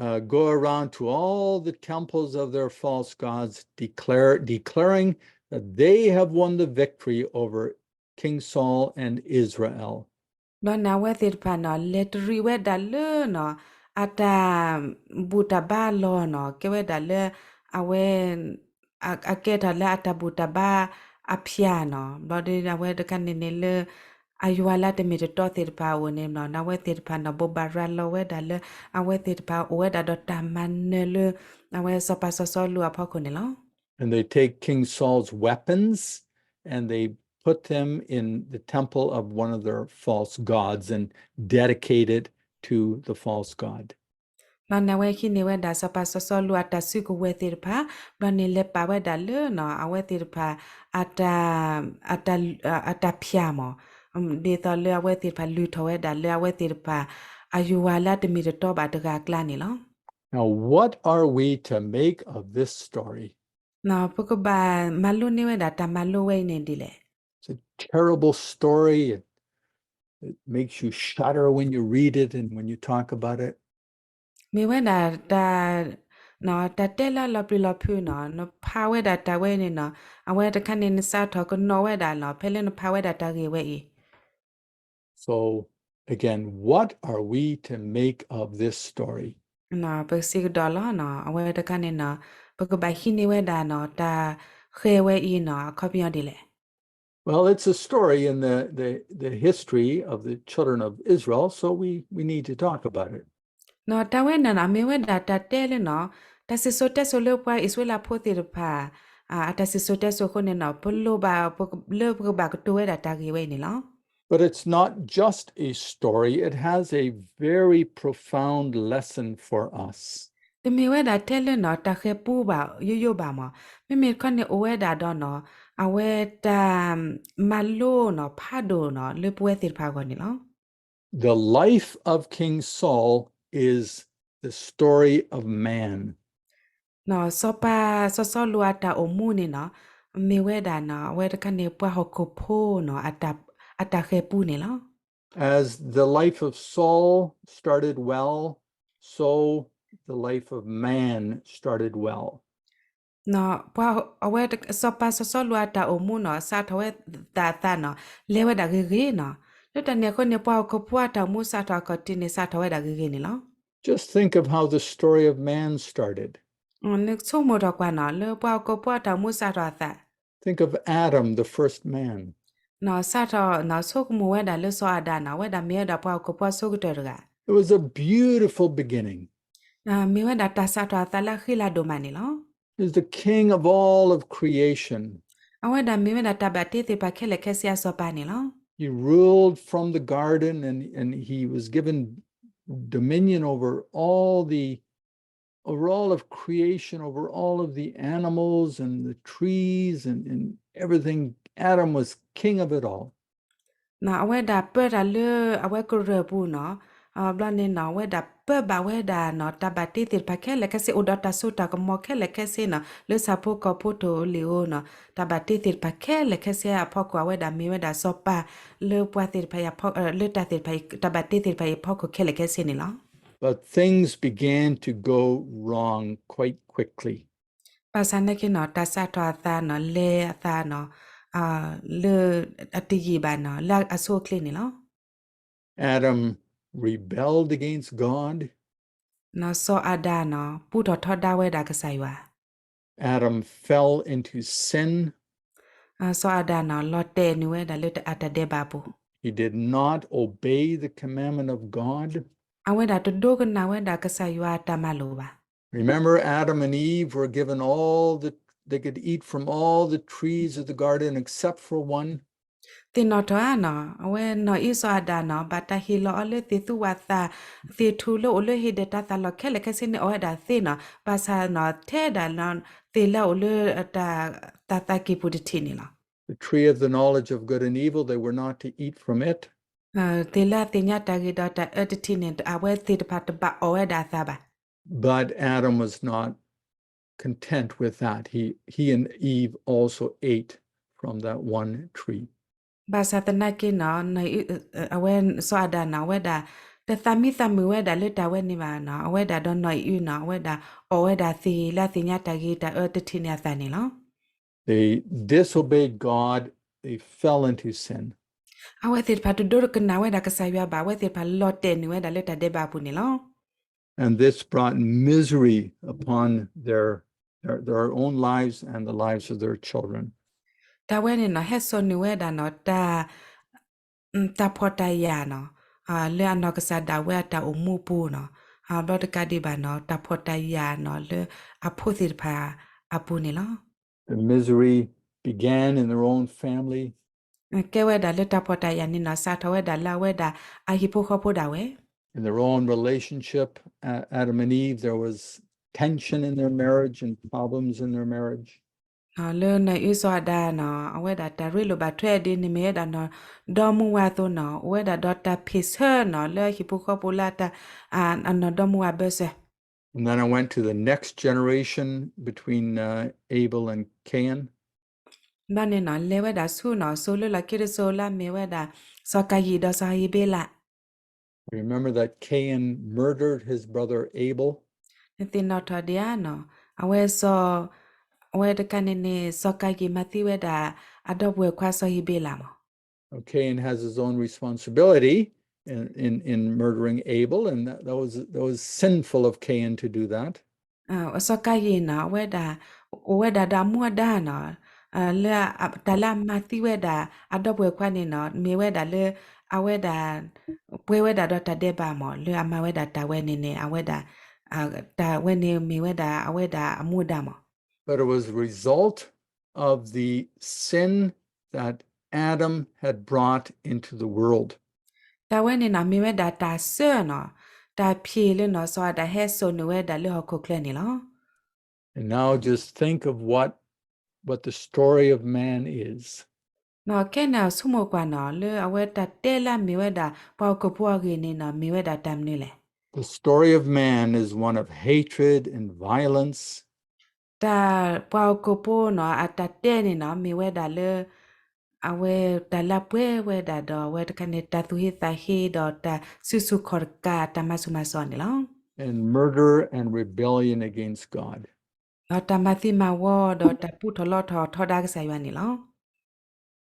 uh, go around to all the temples of their false gods, declare, declaring that they have won the victory over King Saul and Israel. ဘျီန့ၣ်အဝဲသ့ၣ်တဖၣ်နီၤ လဲၤတရံးဝဲဒၣ်လၢနီၤ အတၢ်ဘူၣ်တၢ်ဘါလီၢ်နီၤ ကဲဝဲဒၣ်လၢ အဝဲ အကဲထီၣ်လၢအတၢ်ဘူၣ်တၢ်ဘါအဖၠၣ်နီၤ ဘျီဒီးအဝဲတခါန့ၣ်န့ၣ်လၢ အယွၤလၢတမ့ၢ်တတီသ့ၣ်တဖၣ်အအိၣ်န့ၣ်နီၤ အဝဲသ့ၣ်တဖၣ်နီၤ ဘိးဘၣ်ရၤလီၤဝဲဒၣ်လၢ အဝဲသ့ၣ်တဖၣ်အိၣ်ဝဲဒၣ်ဒီးတၢ်မၤနၢၤလၢ အဝဲစီၤပၤစီၤစီလူးအဖီခိၣ်န့ၣ်လီၤ. And they take King Saul's weapons and they put them in the temple of one of their false gods and dedicate it to the false god. ဘျီန့ၣ်အဝဲဟံးန့ၢ်ဝဲဒၣ်စီၤပၤစီၤစီလူးအတၢ်စုကဝဲၤသ့ၣ်တဖၣ် ဘျီန့ၣ်လဲၤပာ်ဝဲဒၣ်လၢနီၤ အဝဲသ့ၣ်တဖၣ် အတၢ် အတၢ်ဖၠၣ်မး ဒ်သိးလၢအဝဲသ့ၣ်တဖၣ်လုၢ်ထီၣ်ဝဲဒၣ်လၢအဝဲသ့ၣ်တဖၣ် အယွၤလၢအတမ့ၢ်တတီဘၣ်တဂၤအကျါန့ၣ်လီၤ. Now, what are we to make of this story? ပကဘၣ်မၤလိန့ၢ်ဝဲဒၣ်တၢ်မၤလိဝဲအံၤန့ၣ်ဒ်လဲၣ်. It's a terrible story. It, it makes you shudder when you read it and when you talk about it. မ့ၢ်ဝဲဒၣ်တၢ် တၢ်တဲလၢအလီၤပျံၤလီၤဖုးနီၤ နဖးဝဲဒၣ်တၢ်ဝဲန့ၣ်နီၤ အဝဲတခါန့ၣ်နစးထီၣ်ကနိးဝဲဒၣ်နီၤ ဖဲလၢနဖးဝဲဒၣ်တၢ်ဂ့ၢ်ဝဲအံၤ So, again, what are we to make of this story? ပစံးကဒီးလီၤနီၤ အဝဲတခါန့ၣ်နီၤ ပကဘၣ်ဟံးန့ၢ်ဝဲဒၣ်နီၤ တၢ်ဃဲၤဝဲအံၤနီၤ အခီပညီဒ်လဲၣ်. Well, it's a story in the, the, the history of the children of Israel, so we, we need to talk about it. နီၤ တၢ်ဝဲန့ၣ်နီၤ မ့ၢ်ဝဲဒၣ်တၢ်တဲလၢနီၤ တၢ်စံၣ်စိၤတဲစိၤလၢပှၤအံၣ်စရ့လးဖိသ့ၣ်တဖၣ် အတၢ်စံၣ်စိၤတဲစိၤအဃိန့ၣ်နီၤ ပလိၣ်ဘၣ် လၢပကဘၣ်ကတိၤဝဲဒၣ်တၢ်ဂ့ၢ်ဝဲအံၤန့ၣ်လီၤ. But it's not just a story, it has a very profound lesson for us. တမ့ၢ်ဝဲဒၣ်ထဲလၢနီၤ တၢ်ဃဲၤပူဘၣ်ယိယိဘၣ်မး မ့မ့ၢ်တခီန့ၣ်အိၣ်ဝဲဒၣ်ဒီးနီၤ အဝဲတၢ်မၤလိနီၤ ဖးဒိၣ်နီၤ လၢပဝဲသ့ၣ်တဖၣ်အဂီၢ်န့ၣ်လီၤ. The life of King Saul is the story of man. စီၤပၤစီၤစီလူးအတၢ်အိၣ်မူန့ၣ်နီၤ မ့ၢ်ဝဲဒၣ်နီၤ အဝဲတခါန့ၣ်ပှၤဟီၣ်ခိၣ်ဖိနီၤ အတၢ်ဃဲၤပူန့ၣ်လီၤ. As the life of Saul started well, so the life of man started well. ပှၤအဝဲစီၤပၤစီၤစီလူးအတၢ်အိၣ်မူနီၤ စးထီၣ်ဝဲသးအသးနီၤ လဲၤဝဲဒၣ်ဂ့ၤဂ့ၤနီၤ လၢတၢ်န့ၣ်အဃိန့ၣ် ပှၤဟီၣ်ခိၣ်ဖိအတၢ်အိၣ်မူစးထီၣ်အခီၣ်ထံးန့ၣ် စးထီၣ်ဝဲဒၣ်ဂ့ၤဂ့ၤန့ၣ်လီၤ. Just think of how the story of man started. နဆိကမိၣ်ထီၣ်ကွၢ်နီၤ လၢပှၤဟီၣ်ခိၣ်ဖိအတၢ်အိၣ်မူစးထီၣ်အသး Think of Adam, the first man. စးထီၣ်ဆိကမိၣ်ဝဲဒၣ်လၢစီၤအၤဒၣ်နီၤ အဝဲဒၣ်မ့ၢ်ဝဲဒၣ်ပှၤဟီၣ်ခိၣ်ဖိအဆိကတၢၢ်တဂၤ It was a beautiful beginning. မ့ၢ်ဝဲဒၣ်တၢ်စးထီၣ်အသးလၢအဃံလၤဒိၣ်မးန့ၣ်လီၤ. He's the king of all of creation. အဝဲဒၣ်မ့ၢ်ဝဲဒၣ်တၢ်ဘၣ်တ့သ့ၣ်တဖၣ်ခဲလၢာ်ခဲဆ့အစီၤပၤန့ၣ်လီၤ. He ruled from the garden and, and he was given dominion over all the, over all of creation, over all of the animals and the trees and, and everything. Adam was king of it all. အဝဲဒၣ်ပၢတၢ်လၢအဝဲကရၢၢ်ပူၤနီၤ ဘျီန့ၣ်နီၤ အဝဲဒၣ်ပၢဘၣ်ဝဲဒၣ်နီၤ တၢ်ဘၣ်တ့သ့ၣ်တဖၣ်ခဲလၢာ်ခဲဆ့ အိၣ်ဒီးတၢ်စိတၢ်ကမီၤခဲလၢာ်ခဲဆ့နီၤ လၢဆၣ်ဖိကီၢ်ဖိထိၣ်ဧိၤလံၣ်ဧိၤနီၤ တၢ်ဘၣ်တ့သ့ၣ်တဖၣ်ခဲလၢာ်ခဲဆ့အဖီခိၣ် အဝဲဒၣ်မ့ၢ်ဝဲဒၣ်စီၤပၤ လၢပှၤသ့ၣ်တဖၣ် လၢတၢ်သ့ၣ်တဖၣ် တၢ်ဘၣ်တ့သ့ၣ်တဖၣ်အံၤအဖီခိၣ်ခဲလၢာ်ခဲဆ့န့ၣ်လီၤ. But things began to go wrong quite quickly. ဘၣ်ဆၣ်နာ်က့နီၤ တၢ်စးထီၣ်အသးနီၤ လဲၤအသးနီၤ လၢအတယံာ်ဘၣ်နီၤ လၢအဆိအချ့န့ၣ်လီၤ. Adam rebelled against God. နီၤ စီၤအၤဒၣ်နီၤ ပူထီၣ်ထီဒါဝဲဒၣ်ကစၢ်ယွၤ Adam fell into sin. စီၤအၤဒၣ်နီၤ လီၤတဲာ်နုာ်ဝဲဒၣ်လၢအတၢ်ဒဲးဘးအပူၤ He did not obey the commandment of God. အဝဲဒၣ်တဒိကနၣ်ဝဲဒၣ်ကစၢ်ယွၤအတၢ်မၤလိာ်ဘၣ်. Remember, Adam and Eve were given all the, they could eat from all the trees of the garden except for one. သ့ၣ်နီၣ်ထီၣ်ဧါနီၤ, အဝဲနီၢ်အံၣ်စီၤအၤဒၣ်နီၤ ဘၣ်တၢ်ဟ့ၣ်လီၤအီၤလၢသ့ၣ်သူဝၤသၣ်, သ့ၣ်ထူၣ်လၢအိၣ်လၢဟ့ၣ်ဒဲးတၢ်သၣ်လီၢ်ခဲလၢာ်ခဲဆ့န့ၣ် အီၣ်ဝဲဒၣ်သ့နီၤ, ဘၣ်ဆၣ်နီၤ ထဲဒၣ်နီၤ သ့ၣ်လၢအအိၣ်လၢ တၢ်သးကံၢ်ပူၤတထံးန့ၣ်လီၤ. The tree of the knowledge of good and evil, they were not to eat from it. သ့ၣ်လၢအသ့ၣ်ညါတၢ်ဂ့ၤဒီးတၢ်အၢတထံးန့ၣ် အဝဲသ့ၣ်တဖၣ်တဘၣ်အီၣ်ဝဲဒၣ်အသးဘၣ်. But Adam was not content with that. He, he and Eve also ate from that one tree. ဘၣ်ဆၣ်သနာ်က့နီၤ အဝဲစီၤအၤဒၣ်နီၤ အဝဲဒၣ် တသးမံသးမုာ်ဝဲဒၣ်လၢတၢ်ဝဲန့ၣ်ဘၣ်နီၤ, အဝဲဒၣ်ဒီးနီၢ်အံၣ်အုနီၤ အဝဲဒၣ်အီၣ်ဝဲဒၣ်သ့ၣ်လၢအသ့ၣ်ညါတၢ်ဂ့ၤတၢ်အၢတထံးန့ၣ်အသးန့ၣ်လီၤ. They disobeyed God, they fell into sin. အဝဲသ့ၣ်တဖၣ်တဒိကနၣ်ဝဲဒၣ်ကစၢ်ယွၤဘၣ်, အဝဲသ့ၣ်တဖၣ်လီၤတဲာ်န့ၢ်ဝဲဒၣ်လၢတၢ်ဒဲးဘးအပူၤန့ၣ်လီၤ. And this brought misery upon their, their, their own lives and the lives of their children. တၢ်ဝဲန့ၣ်နီၤ ဟဲစိာ်န့ၢ်ဝဲဒၣ်နီၤ တၢ် တၢ်ဖှီၣ်တၢ်ယာ်နီၤ လၢအနီၢ်ကစၢ်ဒၣ်ဝဲအတၢ်အိၣ်မူအပူၤနီၤ, ဘျီတကးဒံးဘၣ်နီၤ တၢ်ဖှီၣ်တၢ်ယာ်နီၤ လၢအဖိသ့ၣ်တဖၣ်အပူၤန့ၣ်လီၤ. The misery began in their own family. ကဲဝဲဒၣ်လၢတၢ်ဖှီၣ်တၢ်ယာ်န့ၣ်နီၤ စးထီၣ်ဝဲဒၣ်လၢအဝဲဒၣ်အဟံၣ်ဖိဃီဖိဒၣ်ဝဲ In their own relationship, uh, Adam and Eve, there was tension in their marriage and problems in their marriage. လၢနီၢ်အံၣ်စီၤအၤဒၣ်နီၤ အဝဲဒၣ်တၢ်ရ့လိာ်ဘၣ်ထွဲဒ်န့ၣ်မ့ၢ်ဝဲဒၣ်နီၢ်ဒီမါဝၤအသိးနီၤ အိၣ်ဝဲဒၣ်ဒီးတၢ်ဖ့ၣ်ဆၢနီၤ လၢအဟံၣ်ဖိဃီဖိလၢအတၢ် အနီၢ်ဒီမါဝၤဘၢၣ်စၢၤ And then I went to the next generation between, uh, Abel and Cain. ဘၣ်န့ၣ်နီၤ လဲၤဝဲဒၣ်ဆူနီၤ စိၤလၢလီၢ်ခံတစိၤလၢအမ့ၢ်ဝဲဒၣ် စီၤကၤယံၣ်ဒီးစီၤဟ့ဘ့လး Remember that Cain murdered his brother Abel. နသ့ၣ်နီၣ်ထီၣ်ဒံးဧါနီၤ အဝဲစီၤ အဝဲတခါန့ၣ်န့ၣ် စီၤကၤယံၣ်မၤသံဝဲဒၣ် အဒီပုၢ်ဝဲၢ်ခွါစီၤဟ့ဘ့လးမး Cain has his own responsibility in, in, in murdering Abel, and that, that was, that was sinful of Cain to do that. စီၤကၤယံၣ်နီၤ အဝဲဒၣ် အိၣ်ဝဲဒၣ်ဒီးအမူအဒါနီၤ လၢတၢ်လၢအမၤသံဝဲဒၣ် အဒီပုၢ်ဝဲၢ်ခွါန့ၣ်နီၤ မ့ၢ်ဝဲဒၣ်လၢ အဝဲဒၣ် ပှဲၤဝဲဒၣ်ဒီးတၢ်ဒဲးဘးမး လၢအမၤဝဲဒၣ်တၢ်ဝဲန့ၣ်န့ၣ် အဝဲဒၣ် တၢ်ဝဲန့ၣ်မ့ၢ်ဝဲဒၣ်အဝဲဒၣ်အမူအဒါမး But it was a result of the sin that Adam had brought into the world. တၢ်ဝဲန့ၣ်နီၤ မ့ၢ်ဝဲဒၣ်တၢ်စၢနီၤ တၢ်ဖံးလၢနီၤ စီၤအၤဒၣ်ဟဲစိာ်န့ၢ်ဝဲဒၣ်လၢဟီၣ်ခိၣ်ချၢန့ၣ်လီၤ. And now just think of what, what the story of man is. နီၤ ခဲန့ၣ်ဆိကမိၣ်ကွၢ်နီၤ လၢအဝဲတၢ်တဲလၢအမ့ၢ်ဝဲဒၣ် ပှၤဟီၣ်ခိၣ်ဖိအဂ့ၢ်န့ၣ်နီၤ မ့ၢ်ဝဲဒၣ်တၢ်မနုၤလဲၣ်. The story of man is one of hatred and violence. တၢ်ပှၤဟီၣ်ခိၣ်ဖိနီၤ အတၢ်တဲန့ၣ်နီၤ မ့ၢ်ဝဲဒၣ်လၢ အဝဲတၢ်လၢပှဲၤဝဲဒၣ်ဒီး အဝဲတခါန့ၣ် တၢ်သူၣ်ဟ့သးဟ့ဒီးတၢ်စုဆူၣ်ခီၣ်တကး တၢ်မၤဆူၣ်မၤစိးန့ၣ်လီၤ. And murder and rebellion against God. ဒီးတၢ်မၤသံမၤဝီဒီးတၢ်ပူထီၣ်လီထီၣ်ထီဒါကစၢ်ယွၤန့ၣ်လီၤ.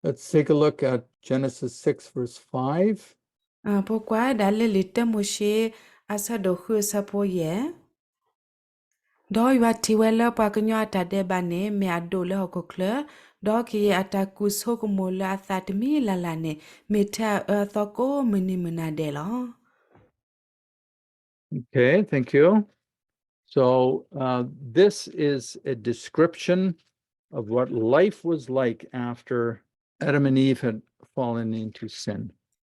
Let's take a look at Genesis six, verse five. ပကွၢ်ဒၣ်လၢလံာ်တၢမိၤၡ့ အဆၢဒိၣ်ဃုအဆၢဖိယဲၢ် ဒီးယွၤထံၣ်ဝဲလၢပှၤကညီအတၢ်ဒဲးဘးန့ၣ် မ့ၢ်အဒိၣ်လၢဟီၣ်ခိၣ်ချၢ, ဒီးကယဲၢ်အတၢ်ကူၣ်ဆိကမိၣ်လၢအသးတမံၤလၢ်လၢ်န့ၣ် မ့ၢ်ထဲအအၢအသီကိးမုၢ်နံၤမုၢ်နၤဒဲးလီၤ. Okay, thank you. So, uh, this is a description of what life was like after Adam and Eve had fallen into sin.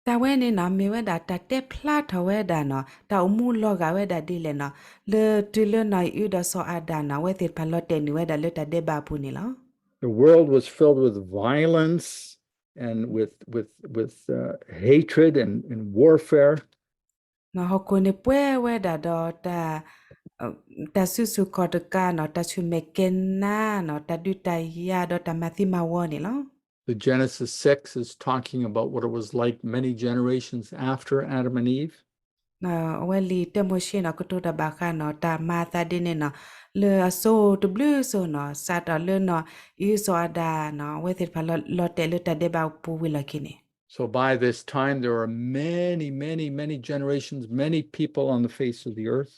တၢ်ဝဲန့ၣ်နီၤ မ့ၢ်ဝဲဒၣ်တၢ်တဲဖျါထီၣ်ဝဲဒၣ်နီၤ တၢ်အိၣ်မူလီၤဂာ်ဝဲဒၣ်ဒ်လဲၣ်နီၤ လၢတုၤလၢနီၢ်အံၣ်အုဒီးစီၤအၤဒၣ်နီၤ အဝဲသ့ၣ်တဖၣ်လီၤတဲာ်န့ၢ်ဝဲဒၣ်လၢတၢ်ဒဲးဘးအပူၤန့ၣ်လီၤ. The world was filled with violence and with, with, with, uh, hatred and, and warfare. ဟီၣ်ခိၣ်န့ၣ်ပှဲၤဝဲဒၣ်ဒီး တၢ်စုဆူၣ်ခီၣ်တကးနီၤ တၢ်ဆူၣ်မဲာ်ကဲၤနါနီၤ တၢ်ဒုးတၢ်ယၤဒီးတၢ်မၤသံမၤဝီန့ၣ်လီၤ. So Genesis six is talking about what it was like many generations after Adam and Eve. အဝဲလံာ်တၢမိၤၡ့နီၤ ကတိၤတၢ်ဘၣ်ဃးနီၤ တၢ်မၤအသးဒ်န့ၣ်နီၤ လၢအစိၤတဘျုးစိၤနီၤ စးထီၣ်လၢနီၤ အံၣ်အုစီၤအၤဒၣ်နီၤ အဝဲသ့ၣ်တဖၣ်လီၤတဲာ်လၢတၢ်ဒဲးဘးပူၤဝံၤလီၢ်ခံန့ၣ် So by this time, there were many, many, many generations, many people on the face of the earth.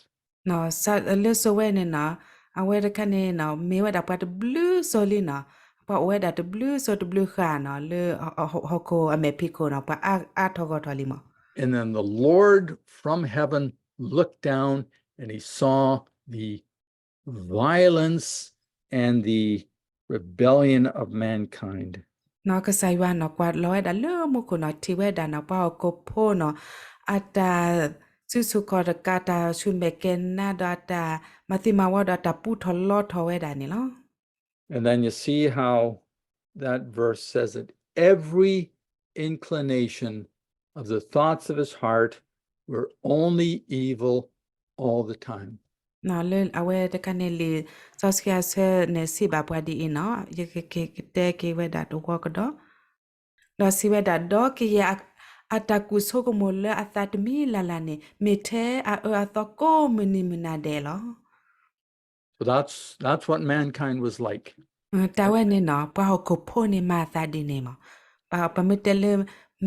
လၢစိၤဝဲန့ၣ်နီၤ အဝဲတခါန့ၣ်နီၤ မ့ၢ်ဝဲဒၣ်ပှၤတဘျုးစိၤလံနီၤ ပှၤအိၣ်ဝဲဒၣ်တဘျုးစိၤတဘျုးဃာ်နီၤ လၢဟီၣ်ခိၣ်အမဲာ်ဖံးခိၣ်နီၤ ပှၤအါအါထီၣ်ဂီၢ်ထီၣ်လံမး. And then the Lord from heaven looked down and he saw the violence and the rebellion of mankind. နီၢ်ကစၢ်ယွၤနီၢ် ကွၢ်လီၤဝဲဒၣ်လၢမူခိၣ်နီၢ် ထံၣ်ဝဲဒၣ်နီၢ် ပှၤဟီၣ်ခိၣ်ဖိနီၢ် အတၢ်စုဆူၣ်ခီၣ်တကး တၢ်ဆူၣ်မဲာ်ကဲၤနါ ဒီးအတၢ်မၤသံမၤဝီ ဒီးတၢ်ပူထီၣ်လီထီၣ်ဝဲဒၣ်န့ၣ်လီၤ. And then you see how that verse says it. Every inclination of the thoughts of his heart were only evil all the time. နီၢ်လၢအဝဲတခါန့ၣ် လံာ်စီဆှံအဆၢန့ၣ် စံးဘၣ်ပှၤဒ်အံၤနီၢ် ယကကတဲက့ၤဝဲဒၣ်တဝီကဒီး, ဒီးစံးဝဲဒၣ် ဒီးကယဲၢ်အတၢ်ကူၣ်ဆိကမိၣ်လၢအသးတမံၤလၢ်လၢ်န့ၣ် မ့ၢ်ထဲအအၢအသီကိးမုၢ်နံၤမုၢ်နၤဒဲးလီၤ. So that's, that's what mankind was like. တၢ်ဝဲန့ၣ်နီၢ် ပှၤဟီၣ်ခိၣ်ဖိန့ၣ်မၤအသးဒ်န့ၣ်မး, ပမ့ၢ်တဲလၢ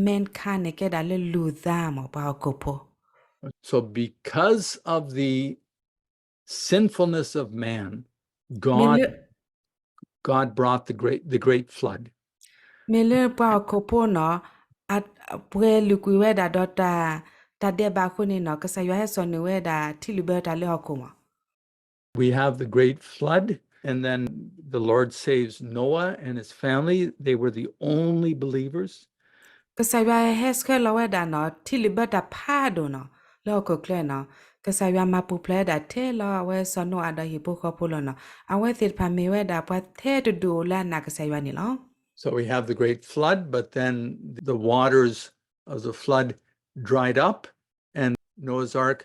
mankind န့ၣ် ကဲဒၣ်လၢလူၤသးမး ပှၤဟီၣ်ခိၣ်ဖိ. So because of the sinfulness of man, God, God brought the great, the great flood. မ့ၢ်လၢပှၤဟီၣ်ခိၣ်ဖိနီၢ် ပှဲၤလုာ်ကွံာ်ဝဲဒၣ်ဒီးတၢ်ဒဲးဘးအဃိန့ၣ်နီၢ် ကစၢ်ယွၤဟဲစိာ်န့ၢ်ဝဲဒၣ်ထံလုၢ်ဘၢတၢ်လၢဟီၣ်ခိၣ်မး. We have the great flood, and then the Lord saves Noah and his family. They were the only believers. ကစၢ်ယွၤဟဲဆှၢလီၤဝဲဒၣ်နီၢ် ထံလုၢ်ဘၢတၢ်ဖးဒိၣ်နီၢ် လၢဟီၣ်ခိၣ်ချၢနီၢ် ကစၢ်ယွၤမၤပူၤဖျဲးဝဲဒၣ်ထဲလီၤအဝဲစီၤနိအၤဒီးဟံၣ်ဖိဃီဖိလီၤနီၢ် အဝဲသ့ၣ်တဖၣ်မ့ၢ်ဝဲဒၣ်ပှၤထဲတဒူၣ်အိၣ်လၢအနာ်ကစၢ်ယွၤန့ၣ်လီၤ. So we have the great flood, but then the waters of the flood dried up, and Noah's Ark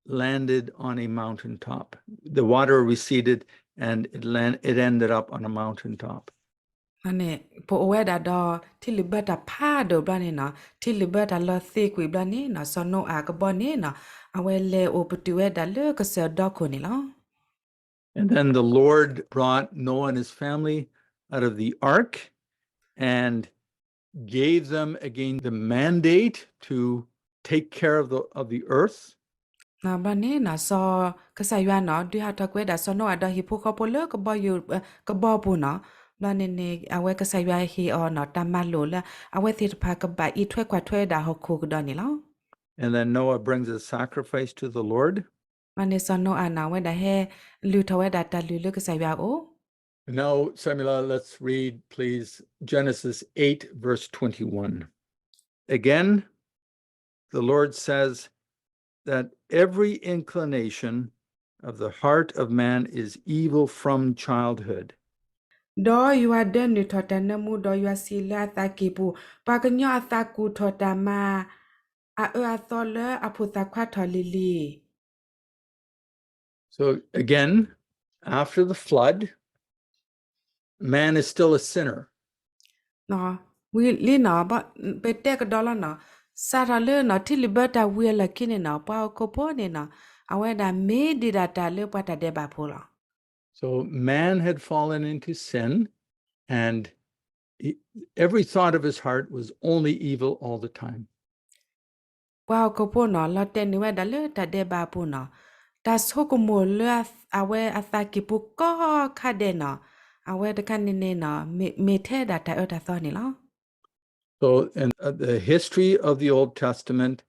landed on a mountaintop. The water receded and it land, it ended up on a mountaintop. န့ၣ် ပအိၣ်ဝဲဒၣ်ဒီး ထံလုၢ်ဘၢတၢ်ဖးဒိၣ်ဘျီန့ၣ်နီၢ် ထံလုၢ်ဘၢတၢ်လီၤသ့ကွံာ်ဘျီန့ၣ်နီၢ် စီၤနိအၤကဘီန့ၣ်နီၢ် အဝဲလဲၤအိၣ်ပတုာ်ဝဲဒၣ်လၢကစၢၢ်ဒီခိၣ်န့ၣ်လီၤ. And then the Lord brought Noah and his family out of the ark and gave them again the mandate to take care of the, of the earth. ဘျီန့ၣ်နီၢ် စီၤ ကစၢ်ယွၤနီၢ် ဒုးဟးထီၣ်ကွံာ်ဝဲဒၣ်စီၤနိအၤဒီးဟံၣ်ဖိဃီဖိလၢကဘီယူၤ ကဘီပူၤနီၢ် ဘျီန့ၣ်န့ၣ် အဝဲကစၢ်ယွၤဟ့ၣ်အီၤနီၢ် တၢ်မၤလိာ်လၢ အဝဲသ့ၣ်တဖၣ်ကဘၣ်အံးထွဲကွၢ်ထွဲဝဲဒၣ်ဟီၣ်ခိၣ်ကဒီးန့ၣ်လီၤ. And then Noah brings a sacrifice to the Lord. ဘျီန့ၣ်စီၤနိအၤနီၢ် အဝဲဒၣ်ဟဲလုၢ်ထီၣ်ဝဲဒၣ်တၢ်လုၢ်လၢကစၢ်ယွၤအအိၣ် Now, Samuela, let's read, please, Genesis eight, verse twenty-one. Again, the Lord says that every inclination of the heart of man is evil from childhood. ဒီးယွၤဒၢနုာ်ထီၣ်တၢ်နၢမူ ဒီးယွၤစံးလၢအသးကံၢ်ပူၤ, ပှၤကညီအသးကူၣ်ထီၣ်တၢ်မၤ အအၢအသီလၢအဖိသၣ်ခွါထီၣ်လံၤလံၤ So again, after the flood, man is still a sinner. ဝံၤလံနီၢ် ပတဲကဒီးလီၤနီၢ် စးထီၣ်လၢနီၢ် ထံလုၢ်ဘၢတၢ်ဝံၤအလီၢ်ခံန့ၣ်နီၢ် ပှၤဟီၣ်ခိၣ်ဖိန့ၣ်နီၢ် အဝဲဒၣ်မ့ၢ်ဒံးဒၣ်တၢ်လၢပှၤတၢ်ဒဲးဘးဖိလီၤ. So man had fallen into sin, and he, every thought of his heart was only evil all the time. ပှၤဟီၣ်ခိၣ်ဖိနီၢ် လီၤတဲာ်န့ၢ်ဝဲဒၣ်လၢတၢ်ဒဲးဘးအပူၤနီၢ်, တၢ်ဆိကမိၣ်လၢအဝဲအသးကံၢ်ပူၤကိးခါဒဲးနီၢ်, အဝဲတခါန့ၣ်န့ၣ်နီၢ် မ့ၢ်ထဲဒၣ်တၢ်အၢတၢ်သီန့ၣ်လီၤ. So, and, uh, the history of the Old Testament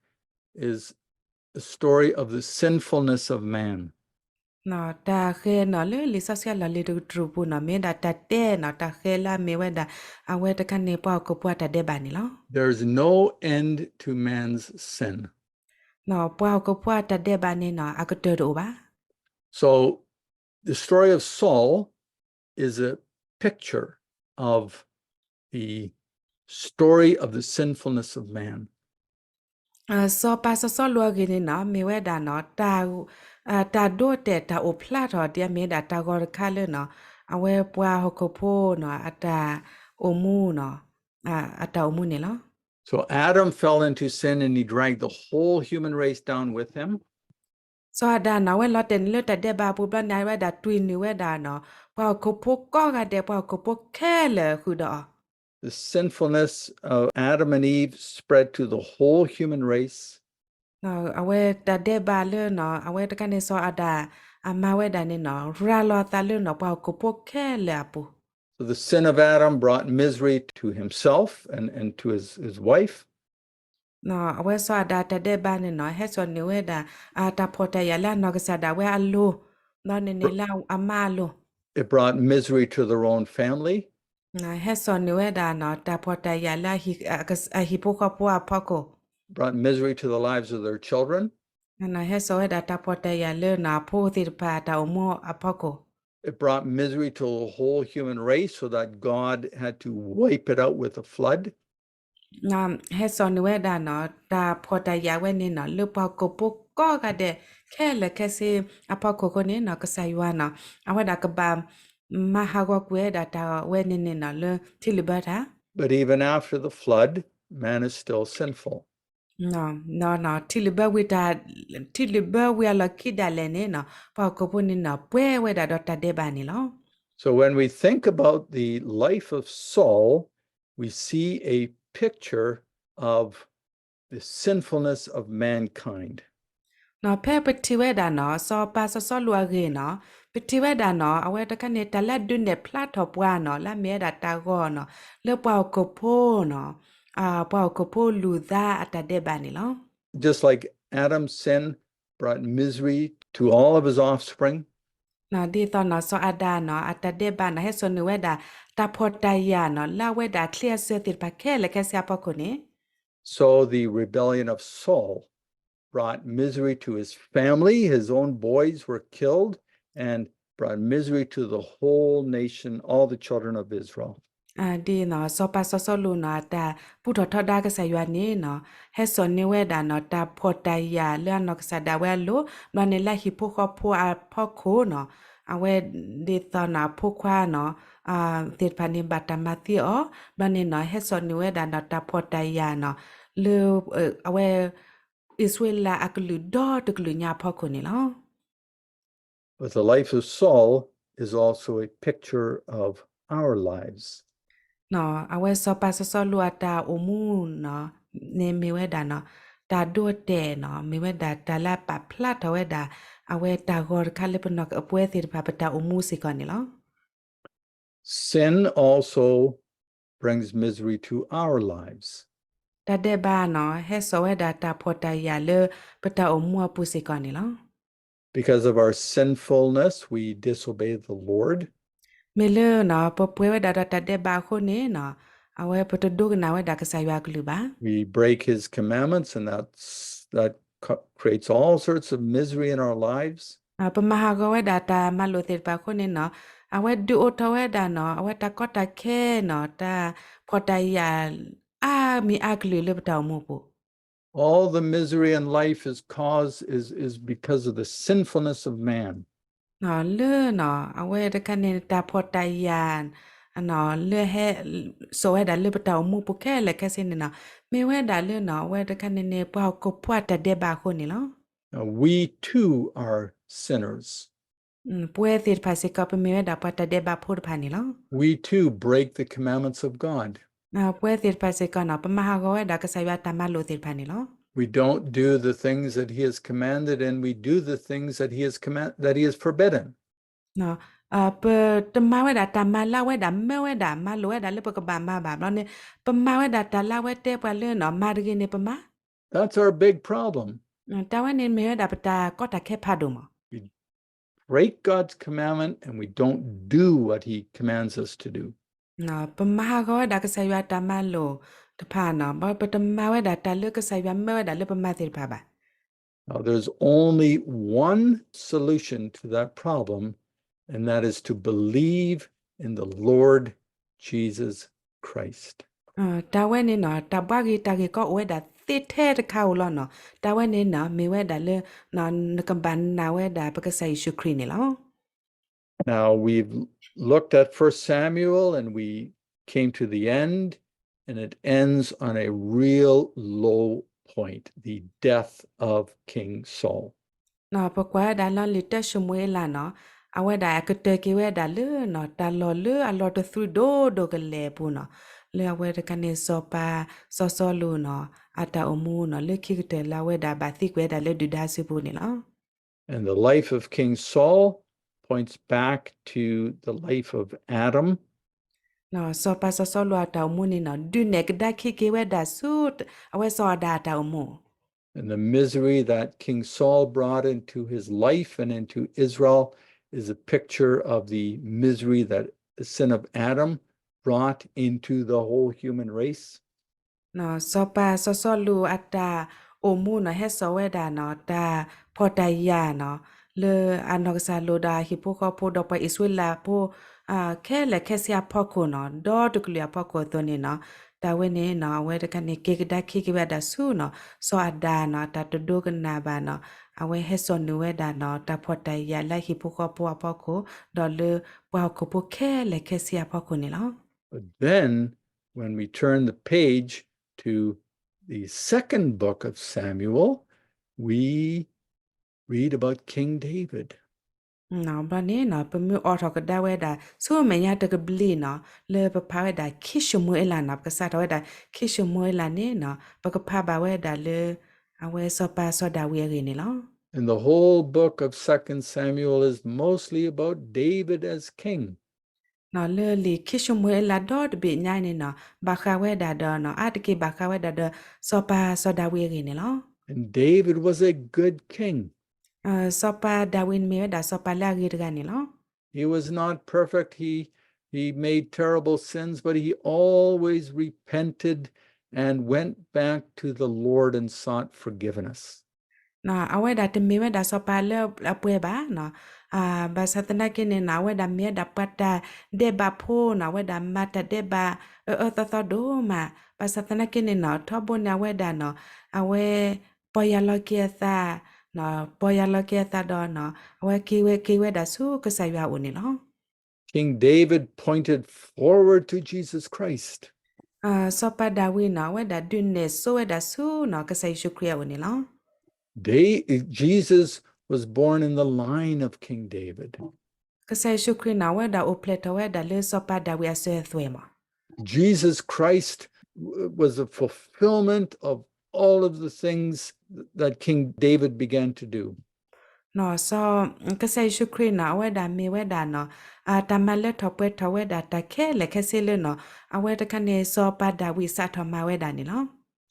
is a story of the sinfulness of man. တၢ်ဃဲၤနီၢ်လၢလံာ်စီဆှံအလီၢ်လံၤတကတြူၢ်ပူၤနီၢ် မ့ၢ်ဒၣ်တၢ်တဲနီၢ် တၢ်ဃဲၤလၢအမ့ၢ်ဝဲဒၣ် အဝဲတခါန့ၣ် ပှၤဟီၣ်ခိၣ်ဖိအတၢ်ဒဲးဘးန့ၣ်လီၤ. There is no end to man's sin. ပှၤဟီၣ်ခိၣ်ဖိအတၢ်ဒဲးဘးန့ၣ်နီၢ် အကတၢၢ်တအိၣ်ဘၣ်. So, the story of Saul is a picture of the story of the sinfulness of man. စီၤပၤစီၤစီလူးအဂ့ၢ်န့ၣ်နီၢ် မ့ၢ်ဝဲဒၣ်နီၢ် တၢ်ဒိတဲာ်တၢ်အိၣ်ဖျါထီၣ်ဒ်အမ့ၢ်ဒၣ်တၢ်ဂီၤတခါလၢနီၢ် အဝဲပှၤဟီၣ်ခိၣ်ဖိနီၢ် အတၢ်အိၣ်မူနီၢ် အတၢ်အိၣ်မူန့ၣ်လီၤ. So Adam fell into sin and he dragged the whole human race down with him. စီၤအၤဒၣ်နီၢ် အဝဲလီၤတဲာ်န့ၢ်လၢတၢ်ဒဲးဘးအပူၤဘျီန့ၣ် အဝဲဒၣ်တွံၢ်န့ၢ်ဝဲဒၣ်နီၢ် ပှၤဟီၣ်ခိၣ်ဖိကိးဂၤဒဲး ပှၤဟီၣ်ခိၣ်ဖိခဲလၢာ်ဃုာ်ဒီးအီၤ The sinfulness of Adam and Eve spread to the whole human race. အဝဲတၢ်ဒဲးဘးလၢနီၢ် အဝဲတခါန့ၣ် စီၤအၤဒၣ် အမၤဝဲဒၣ်န့ၣ်နီၢ် ရၤလီၤအသးလၢနီၢ် ပှၤဟီၣ်ခိၣ်ဖိခဲလၢာ်အပူၤ So the sin of Adam brought misery to himself and, and to his, his wife. အဝဲစီၤအၤဒၣ်တၢ်ဒဲးဘးန့ၣ်နီၢ် ဟဲစိာ်န့ၢ်ဝဲဒၣ် တၢ်ဖှီၣ်တၢ်ယာ်လၢအနီၢ်ကစၢ်ဒၣ်ဝဲအလိၤ ဒီးန့ၣ်န့ၣ်လၢအမါအလိၤ It brought misery to their own family. ဟဲစိာ်န့ၢ်ဝဲဒၣ်နီၤ တၢ်ဖှီၣ်တၢ်ယာ်လၢအဟံၣ်ဖိဃီဖိအဖီခိၣ်, brought misery to the lives of their children. ဟဲစိာ်ဝဲဒၣ်တၢ်ဖှီၣ်တၢ်ယာ်လၢနီၤ အဖိသ့ၣ်တဖၣ်အတၢ်အိၣ်မူအဖီခိၣ်, It brought misery to the whole human race so that God had to wipe it out with a flood. ဟဲစိာ်န့ၢ်ဝဲဒၣ်နီၤ တၢ်ဖှီၣ်တၢ်ယာ်ဝဲန့ၣ်နီၤ လၢပှၤဟီၣ်ခိၣ်ဖိကိးဂၤဒဲး ခဲလၢာ်ခဲဆ့အဖီခိၣ်အဃိန့ၣ်နီၤ ကစၢ်ယွၤနီၤ အဝဲဒၣ်ကဘၣ် မၤဟးဂီၤကွံာ်ဝဲဒၣ်တၢ်ဝဲန့ၣ်န့ၣ်နီၤ လၢထံလုၣ်ဘၢတၢ် But even after the flood, man is still sinful. နီၤ ထံလုၣ်ဘၢဝံၤတၢ် ထံလုၣ်ဘၢဝံၤအလီၢ်ခံဒၣ်လဲာ်န့ၣ်နီၤ ပှၤဟီၣ်ခိၣ်ဖိန့ၣ်နီၤ ပှဲၤဝဲဒၣ်ဒီးတၢ်ဒဲးဘးန့ၣ်လီၤ. So when we think about the life of Saul, we see a picture of the sinfulness of mankind. နီၤ ဖဲပထံၣ်ဝဲဒၣ်နီၤ စီၤပၤစီၤစီလူးအဂ့ၢ်နီၤ ပထံၣ်ဝဲဒၣ်နီၤ အဝဲတခါန့ၣ် တၢ်လၢအဒုးနဲၣ်ဖျါထီၣ်ပှၤနီၤ လၢအမ့ၢ်ဝဲဒၣ်တၢ်ဂီၤနီၤ လၢပှၤဟီၣ်ခိၣ်ဖိနီၤ ပှၤဟီၣ်ခိၣ်ဖိလူၤသးအတၢ်ဒဲးဘးန့ၣ်လီၤ. Just like Adam's sin brought misery to all of his offspring, နီၤ ဒ်သိးနီၤ စီၤအၤဒၣ်နီၤ အတၢ်ဒဲးဘးနီၤ ဟဲစိာ်န့ၢ်ဝဲဒၣ် တၢ်ဖှီၣ်တၢ်ယာ်နီၤ လၢအဝဲဒၣ်အချံအစၢၤသ့ၣ်တဖၣ်ခဲလၢာ်ခဲဆ့အဖီခိၣ်န့ၣ် So the rebellion of Saul brought misery to his family, his own boys were killed, and brought misery to the whole nation, all the children of Israel. ဒ်နီၤ စီၤပၤစီၤစီလူးနီၤ အတၢ်ပူထီၣ်ထီဒါကစၢ်ယွၤန့ၣ်နီၤ ဟဲစိာ်န့ၢ်ဝဲဒၣ်နီၤ တၢ်ဖှီၣ်တၢ်ယာ်လၢအနီၢ်ကစၢ်ဒၣ်ဝဲအလိၤ ဘျီန့ၣ်လၢအဟံၣ်ဖိဃီဖိအဖီခိၣ်နီၤ အဝဲဒ်သိးနီၤ အဖိခွါနီၤ သ့ၣ်တဖၣ်န့ၣ် ဘၣ်တၢ်မၤသံအီၤ ဘျီန့ၣ်နီၤ ဟဲစိာ်န့ၢ်ဝဲဒၣ်နီၤ တၢ်ဖှီၣ်တၢ်ယာ်နီၤ လၢ အဝဲ အံၣ်စရ့လးအကလုာ်ဒီတကလုာ်ညါအဖီခိၣ်န့ၣ်လီၤ. But the life of Saul is also a picture of our lives. နီၤ အဝဲစီၤပၤစီၤစီလူးအတၢ်အိၣ်မူနီၤ န့ၣ်မ့ၢ်ဝဲဒၣ်နီၤ တၢ်ဒိတဲာ်နီၤ မ့ၢ်ဝဲဒၣ်တၢ်လၢအပာ်ဖျါထီၣ်ဝဲဒၣ် အဝဲတၢ်ဂီၤတခါလၢပနီၢ်ကပှဲၤသ့ၣ်တဖၣ် ပတၢ်အိၣ်မူစ့ၢ်ကီးန့ၣ်လီၤ. Sin also brings misery to our lives. တၢ်ဒဲးဘးနီၤ ဟဲစိာ်ဝဲဒၣ်တၢ်ဖှီၣ်တၢ်ယာ်လၢပတၢ်အိၣ်မူအပူၤစ့ၢ်ကီးန့ၣ်လီၤ. Because of our sinfulness, we disobey the Lord. မ့ၢ်လၢနီၤ ပပှဲၤဝဲဒၣ်ဒီးတၢ်ဒဲးဘးအဃိန့ၣ်နီၤ အဝဲပတဒိကနၣ်ဝဲဒၣ်ကစၢ်ယွၤအကလုၢ်ဘၣ်. We break his commandments and that's, that co- creates all sorts of misery in our lives. ပမၤဟးဂီၤဝဲဒၣ်တၢ်မၤလိာ်သ့ၣ်တဖၣ်အဃိန့ၣ်နီၤ အဝဲဒုးအိၣ်ထီၣ်ဝဲဒၣ်နီၤ အဝဲတၢ်ကီတၢ်ခဲနီၤ တၢ်ဖှီၣ်တၢ်ယာ်အါမံၤအါကလုာ်လၢပတၢ်အိၣ်မူပူၤ All the misery in life is caused is, is because of the sinfulness of man. လၢနီၤ အဝဲတခါန့ၣ် တၢ်ဖှီၣ်တၢ်ယာ် လၢဟဲစိာ်ဝဲဒၣ်လၢပတၢ်အိၣ်မူပူၤခဲလၢာ်ခဲဆ့န့ၣ်နီၤ မ့ၢ်ဝဲဒၣ်လၢနီၤ အဝဲတခါန့ၣ်န့ၣ် ပှၤဟီၣ်ခိၣ်ဖိအတၢ်ဒဲးဘးအဃိန့ၣ်လီၤ. Now, we too are sinners. ပဝဲသ့ၣ်တဖၣ်စ့ၢ်ကီး ပမ့ၢ်ဝဲဒၣ်ပှၤတၢ်ဒဲးဘးဖိတဖၣ်န့ၣ်လီၤ. We too break the commandments of God. ပဝဲသ့ၣ်တဖၣ်စ့ၢ်ကီးနီၤ ပမၤဟးဂီၤဝဲဒၣ်ကစၢ်ယွၤတၢ်မၤလိာ်သ့ၣ်တဖၣ်န့ၣ်လီၤ. We don't do the things that he has commanded and we do the things that he has command, that he has forbidden. ပတမၤဝဲဒၣ်တၢ်မၤလၢအဝဲဒၣ် မၢဝဲဒၣ် မၤလိာ်ဝဲဒၣ်လၢပကဘၣ်မၤဘၣ် ဘျီန့ၣ် ပမၤဝဲဒၣ်တၢ်လၢအဝဲတဲပှၤလၢနီၤ မၤတဂ့ၤန့ၣ်ပမၤ That's our big problem. တၢ်ဝဲန့ၣ်မ့ၢ်ဝဲဒၣ်ပတၢ်ကီတၢ်ခဲဖးဒိၣ်မး. We break God's commandment and we don't do what he commands us to do. ပမၤဟးဂီၤဝဲဒၣ်ကစၢ်ယွၤတၢ်မၤလိာ်တဖၣ်နီၤ ပတမၤဝဲဒၣ်တၢ်လၢကစၢ်ယွၤမၢဝဲဒၣ်လၢပမၤသ့ၣ်တဖၣ်ဘၣ်. Now, there's only one solution to that problem, and that is to believe in the Lord Jesus Christ. တၢ်ဝဲန့ၣ်နီၤ တၢ်ဘှါဂ့ၤတၢ်ဂ့ၢ်ကီအိၣ်ဝဲဒၣ်သ့ထဲတခါဧိၤလီၤနီၤ တၢ်ဝဲန့ၣ်နီၤ မ့ၢ်ဝဲဒၣ်လၢ နကဘၣ်နာ်ဝဲဒၣ်ပကစၢ်ယ့ၣ်ၡူးခရံာ်န့ၣ်လီၤ. Now, we've looked at First Samuel and we came to the end, and it ends on a real low point, the death of King Saul. ပကွၢ်ဝဲဒၣ်လီၢ်လံၤတၢၡမူၤအ့လးနီၤ အဝဲဒၣ်အကတၢၢ်က့ၤဝဲဒၣ်လၢနီၤ တၢ်လီၢ်လၢအလီၤတသြူးဒိၣ်ဒိၣ်ကလဲာ်အပူၤနီၤ လၢအဝဲတခါန့ၣ် စီၤပၤစီၤစီလူးနီၤ အတၢ်အိၣ်မူနီၤ လၢခံကတၢၢ်လၢအဝဲဒၣ်ဘၣ်သံကွံာ်ဝဲဒၣ်လၢဒုၣ်ဒါစုပူၤန့ၣ်လီၤ. And the life of King Saul points back to the life of Adam. စီၤပၤစီၤစီလူးအတၢ်အိၣ်မူန့ၣ်နီၤ ဒုးနဲၣ်ကဒါခံက့ၤဝဲဒၣ်ဆူ အဝဲစီၤအၤဒၣ်အတၢ်အိၣ်မူ And the misery that King Saul brought into his life and into Israel is a picture of the misery that the sin of Adam brought into the whole human race. စီၤပၤစီၤစီလူးအတၢ်အိၣ်မူနီၤ ဟဲစိာ်ဝဲဒၣ်နီၤ တၢ်ဖှီၣ်တၢ်ယာ်နီၤ လၢအနီၢ်ကစၢ်လိၤဒီးအဟံၣ်ဖိဃီဖိဒီးပှၤအံၣ်စရ့လးဖိ ခဲလၢာ်ခဲဆ့အဖီခိၣ်နီၤ ဒီတကလုာ်အဖီခိၣ်အသိးန့ၣ်နီၤ တၢ်ဝဲန့ၣ်နီၤ အဝဲတခါန့ၣ် က့ၤကဒါခံက့ၤဝဲဒၣ်ဆူနီၤ စီၤအၤဒၣ်နီၤ တၢ်တဒိကနၣ်ဘၣ်နီၤ အဝဲဟဲစိာ်န့ၢ်ဝဲဒၣ်နီၤ တၢ်ဖှီၣ်တၢ်ယာ်လၢအဟံၣ်ဖိဃီဖိအဖီခိၣ် ဒီးလၢပှၤဟီၣ်ခိၣ်ဖိခဲလၢာ်ခဲဆ့အဖီခိၣ်န့ၣ်လီၤ. But then, when we turn the page to the second book of Samuel, we read about King David. ဘျီန့ၣ်နီၤ ပမ့ၢ်အိးထီၣ်ကဒါဝဲဒၣ် ဆူမဲာ်ညါတကဘျံးနီၤ လၢပဖးဝဲဒၣ်ခံၡမူၤအ့လးနီၤ ပကစးထီၣ်ဝဲဒၣ်ခံၡမူၤအ့လးန့ၣ်နီၤ ပကဖးဘၣ်ဝဲဒၣ်လၢ အဝဲစီၤပၤစီၤဒၤဝံးအဂ့ၢ်န့ၣ်လီၤ. And the whole book of Second Samuel is mostly about David as king. လၢလံာ်ခံၡမူၤအ့လးဒီတဘ့ၣ်ညါန့ၣ်နီၤ ဘၣ်ဃးဝဲဒၣ်ဒီးနီၤ အါတက့ၢ်ဘၣ်ဃးဝဲဒၣ်ဒီး စီၤပၤစီၤဒၤဝံးအဂ့ၢ်န့ၣ်လီၤ. And David was a good king. စီၤပၤဒၤဝံးန့ၣ်မ့ၢ်ဝဲဒၣ်စီၤပၤလၢအဂ့ၤတဂၤန့ၣ်လီၤ. He was not perfect. He, he made terrible sins, but he always repented and went back to the Lord and sought forgiveness. အဝဲဒၣ်တမ့ၢ်ဝဲဒၣ်စီၤပၤလၢအပှဲၤဘၣ်နီၤ ဘၣ်ဆၣ်သနာ်က့န့ၣ်နီၤ အဝဲဒၣ်မ့ၢ်ဝဲဒၣ်ပှၤတၢ်ဒဲးဘးဖိနီၤ အဝဲဒၣ်မၤတၢ်ဒဲးဘးအၢအၢသီသီဒိၣ်မး ဘၣ်ဆၣ်သနာ်က့န့ၣ်နီၤ ထီဘိန့ၣ်အဝဲဒၣ်နီၤ အဝဲ ပီၢ်ယၢ်လီၤက့ၤအသး ပီၢ်ယၢ်လီၤက့ၤအသးဒီးနီၤ အဝဲက့ၤဝဲက့ၤဝဲဒၣ်ဆူကစၢ်ယွၤအအိၣ်န့ၣ်လီၤ. King David pointed forward to Jesus Christ. စီၤပၤဒၤဝံးနီၤ အဝဲဒၣ်ဒုးနဲၣ်စိဝဲဒၣ်ဆူနီၤ ကစၢ်ယ့ၣ်ၡူးခရံာ်အအိၣ်န့ၣ်လီၤ. Da-, Jesus was born in the line of King David. ကစၢ်ယ့ၣ်ၡူးခရံာ်နီၤ အဝဲဒၣ်အိၣ်ဖျဲၣ်ထီၣ်ဝဲဒၣ်လၢစီၤပၤဒၤဝံးအစၢၤအသွဲၣ်မး Jesus Christ w-, was the fulfillment of all of the things that King David began to do. ကစၢ်ယ့ၣ်ၡူးခရံာ်နီၤ အဝဲဒၣ်မ့ၢ်ဝဲဒၣ်နီၤ တၢ်မၤလၢထီၣ်ပှဲၤထီၣ်ဝဲဒၣ်တၢ်ခဲလၢာ်ခဲဆ့လၢနီၤ အဝဲတခါန့ၣ် စီၤပၤဒၤဝံးစးထီၣ်မၤဝဲဒၣ်န့ၣ်လီၤ.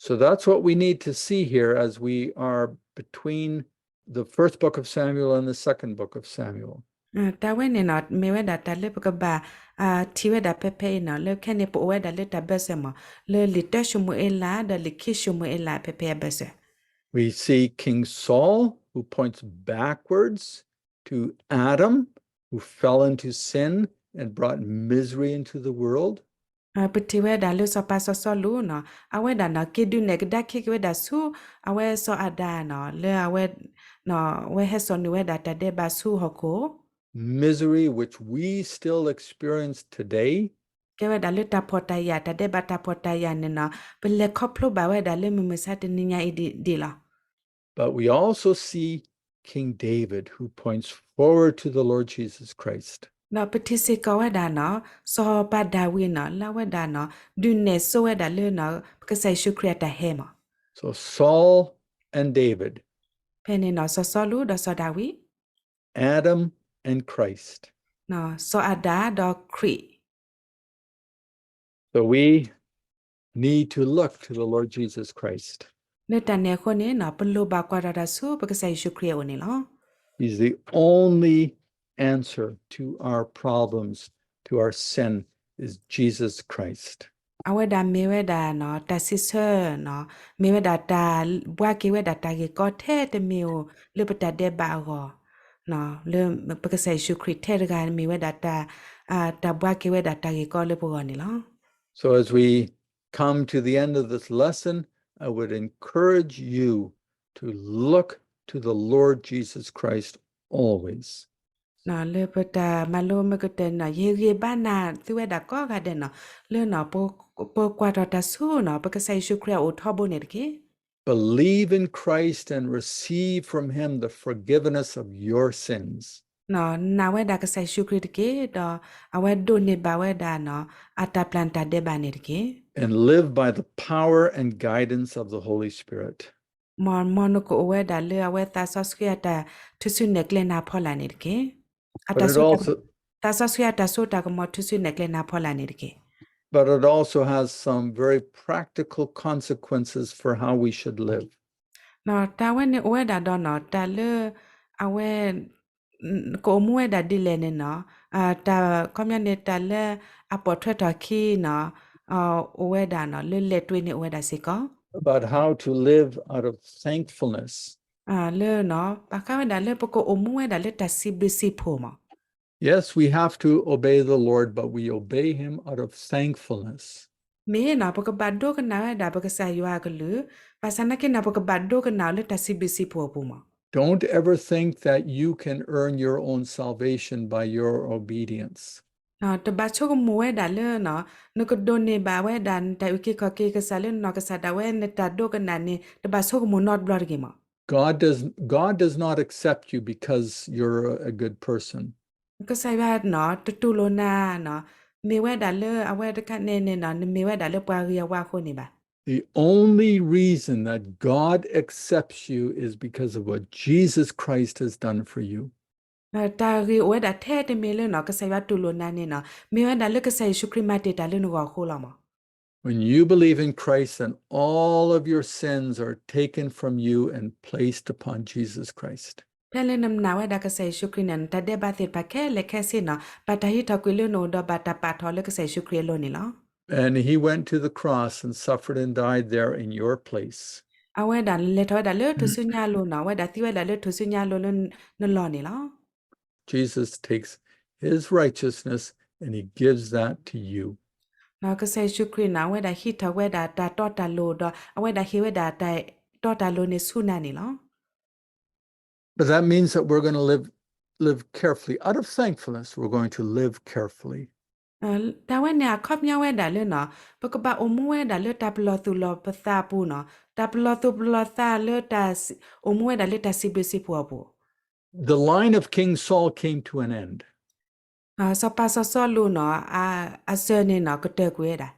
So that's what we need to see here as we are between the first book of Samuel and the second book of Samuel. တၢ်ဝဲန့ၣ်နီၤ မ့ၢ်ဝဲဒၣ်တၢ်လၢပကဘၣ် ထံၣ်ဝဲဒၣ်ဖဲဖဲအံၤနီၤ လၢခဲန့ၣ်ပအိၣ်ဝဲဒၣ်လၢတၢ်ဘၢၣ်စၢၤမး လၢလံာ်တၢၡမူၤအ့လး ဒီးလံာ်ခံၡမူၤအ့လးဖဲဖဲအဘၢၣ်စၢၤ We see King Saul, who points backwards to Adam, who fell into sin and brought misery into the world. ပထံၣ်ဝဲဒၣ်လၢစီၤပၤစီၤစီလူးနီၤ အဝဲဒၣ်နီၤ က့ၤဒုးနဲၣ်ကဒါခံက့ၤဝဲဒၣ်ဆူ အဝဲစီၤအၤဒၣ်နီၤ လၢအဝဲ အဝဲဟဲစိာ်န့ၢ်ဝဲဒၣ်တၢ်ဒဲးဘးဆူဟီၣ်ခိၣ် Misery which we still experience today. ကဲဝဲဒၣ်လၢတၢ်ဖှီၣ်တၢ်ယာ် တၢ်ဒဲးဘးတၢ်ဖှီၣ်တၢ်ယာ်န့ၣ်နီၤ ပလဲၤခီဖျိဘၣ်ဝဲဒၣ်လၢမုၢ်မဆါတနံၤညါအံၤဒ်လီၤ. But we also see King David who points forward to the Lord Jesus Christ. ဒီးပထံၣ်စ့ၢ်ကီးဝဲဒၣ်နီၤ စီၤပၤဒၤဝံးနီၤ လၢအဝဲဒၣ်နီၤ ဒုးနဲၣ်စိဝဲဒၣ်လၢနီၤ ပကစၢ်ယ့ၣ်ၡူးခရံာ်အတၢ်ဟဲမး So Saul and David. ဖဲန့ၣ်နီၤ စီၤစီလူးဒီးစီၤဒၤဝံး Adam and Christ. စီၤအၤဒၣ်ဒီးခရံာ် So we need to look to the Lord Jesus Christ. လၢတၢ်န့ၣ်အဃိန့ၣ်နီၤ ပလိၣ်ဘၣ်ကွၢ်ထီၣ်တၢ်ဆူပကစၢ်ယ့ၣ်ၡူးခရံာ်အအိၣ်န့ၣ်လီၤ. He's the only answer to our problems, to our sin, is Jesus Christ. အဝဲဒၣ်မ့ၢ်ဝဲဒၣ်နီၤ တၢ်စံးဆၢနီၤ မ့ၢ်ဝဲဒၣ်တၢ်ဘှါက့ၤဝဲဒၣ်တၢ်ဂ့ၢ်ကီထဲတမံၤဧိၤ လၢပတၢ်ဒဲးဘးအဂီၢ် လၢပကစၢ်ယ့ၣ်ၡူးခရံာ်ထဲတဂၤမ့ၢ်ဝဲဒၣ်တၢ် တၢ်ဘှါက့ၤဝဲဒၣ်တၢ်ဂ့ၢ်ကီလၢပဂီၢ်န့ၣ်လီၤ. So as we come to the end of this lesson, I would encourage you to look to the Lord Jesus Christ always. လၢပတၢ်မၤလိမ့ၢ်ကတၢၢ်နီၤ ယဟ့ၣ်ဂံၢ်ဘါနၤသုဝဲဒၣ်ကိးဂၤဒဲးနီၤ လၢနီၤ ပကွၢ်ထီၣ်တၢ်ဆူနီၤ ပကစၢ်ယ့ၣ်ၡူးခရံာ်အအိၣ်ထီဘိန့ၣ်တက့ၢ်. Believe in Christ and receive from him the forgiveness of your sins. နာ်ဝဲဒၣ်ကစၢ်ယ့ၣ်ၡူးခရံာ်တက့ၢ် ဒီးအဝဲဒိးန့ၢ်ဘၣ်ဝဲဒၣ်နီၤ အတၢ်ပျၢ်တၢ်ဒဲးဘးန့ၣ်တက့ၢ်. And live by the power and guidance of the Holy Spirit. မ်နကအိၣ်ဝဲဒၣ်လၢအဝဲသးစီဆှံအတၢ်ထုးစုနဲၣ်ကျဲနၤဖီလာ်န့ၣ်တက့ၢ်. အတၢ် သးစီဆှံအတၢ်စိတၢ်ကမီၤထုးစုနဲၣ်ကျဲနၤဖီလာ်န့ၣ်တက့ၢ်. But it also has some very practical consequences for how we should live. တၢ်ဝဲန့ၣ်အိၣ်ဝဲဒၣ်ဒီးနီၤ တၢ်လၢ အဝဲ ကအိၣ်မူဝဲဒၣ်ဒ်လဲၣ်န့ၣ်နီၤ, တၢ်ခီပညီန့ၣ် တၢ်လၢအပိာ်ထွဲထီၣ်အခံနီၤ, အိၣ်ဝဲဒၣ်နီၤ လၢလဲၤတွ့န့ၣ်အိၣ်ဝဲဒၣ်စ့ၢ်ကီး about how to live out of thankfulness. လၢနီၤ ဘၣ်ဃးဝဲဒၣ်လၢပကအိၣ်မူဝဲဒၣ်လၢတၢ်စံးဘျုးစံးဖှိၣ်မး Yes, we have to obey the Lord, but we obey Him out of thankfulness. မ့ၢ်နီၤ ပကဘၣ်ဒိကနၣ်ဝဲဒၣ်ပကစၢ်ယွၤအကလုၢ်, ဘၣ်ဆၣ်နာ်က့နီၤ ပကဘၣ်ဒိကနၣ်အီၤလၢတၢ်စံးဘျုးစံးဖှိၣ်အပူၤမး. Don't ever think that you can earn your own salvation by your obedience. တဘၣ်ဆိကမိၣ်ဝဲဒၣ်လၢ နကဒိးန့ၢ်ဘၣ်ဝဲဒၣ်နတၢ်အုၣ်က့ၤခီၣ်က့ၤကစၢ်လၢနီၢ်ကစၢ်ဒၣ်ဝဲ နတၢ်ဒိကနၣ်န့ၣ် တဘၣ်ဆိကမိၣ်နီတဘျီတဂ့ၤမး. God does, God does not accept you because you're a good person. ကစၢ်ယွၤနီၤ တတူၢ်လိာ်နၤနီၤ, မ့ၢ်ဝဲဒၣ်လၢအဝဲတခါန့ၣ်န့ၣ်နီၤ နမ့ၢ်ဝဲဒၣ်လၢပှၤဂ့ၤအဝါအဃိန့ၣ်ဘၣ်. The only reason that God accepts you is because of what Jesus Christ has done for you. တၢ်ဂ့ၢ်အိၣ်ဝဲဒၣ်ထဲတမံၤလၢနီၤ ကစၢ်ယွၤတူၢ်လိာ်နၤန့ၣ်နီၤ မ့ၢ်ဝဲဒၣ်လၢကစၢ်ယ့ၣ်ၡူးခရံာ်မၤတ့ၢ်တၢ်လၢနဂီၢ်အဃိလီၤမး. When you believe in Christ, then all of your sins are taken from you and placed upon Jesus Christ. ဖဲလၢနနာ်ဝဲဒၣ်ကစၢ်ယ့ၣ်ၡူးခရံာ်န့ၣ် နတၢ်ဒဲးဘးသ့ၣ်တဖၣ်ခဲလၢာ်ခဲဆ့နီၤ ဘၣ်တၢ်ဟံးထီၣ်ကွံာ်လၢနအိၣ်ဒီး ဘၣ်တၢ်ပာ်ထီၣ်လၢကစၢ်ယ့ၣ်ၡူးခရံာ်အလိၤန့ၣ်လီၤ. And he went to the cross and suffered and died there in your place. အဝဲဒၣ်လဲၤထီၣ်ဝဲဒၣ်လၢထူၣ်စုညါအလိၤနီၤ အဝဲဒၣ်သံဝဲဒၣ်လၢထူၣ်စုညါအလိၤလၢနလီၢ်န့ၣ်လီၤ. Jesus takes his righteousness and he gives that to you. ကစၢ်ယ့ၣ်ၡူးခရံာ်န့ၣ် အဝဲဒၣ်ဟံးထီၣ်ဝဲဒၣ်တၢ်တီတၢ်လိၤဒီး အဝဲဒၣ်ဟ့ၣ်ဝဲဒၣ်တၢ်တီတၢ်လိၤန့ၣ်ဆူနၤန့ၣ်လီၤ. But that means that we're going to live, live carefully. Out of thankfulness, we're going to live carefully. တၢ်ဝဲန့ၣ်အခီပညီဝဲဒၣ်လၢနီၤ ပကဘၣ်အိၣ်မူဝဲဒၣ်လၢတၢ်ပလီၢ်သူၣ်လီၤပသးအပူၤနီၤ တၢ်ပလီၢ်သူၣ်ပလီၢ်သးလၢတၢ် အိၣ်မူဝဲဒၣ်လၢတၢ်စံးဘျုးစံးဖှိၣ်အပူၤ The line of King Saul came to an end. စီၤပၤစီၤစီလူးနီၤ အစၢၤန့ၣ်နီၤ ကတၢၢ်ကွံာ်ဝဲဒၣ်.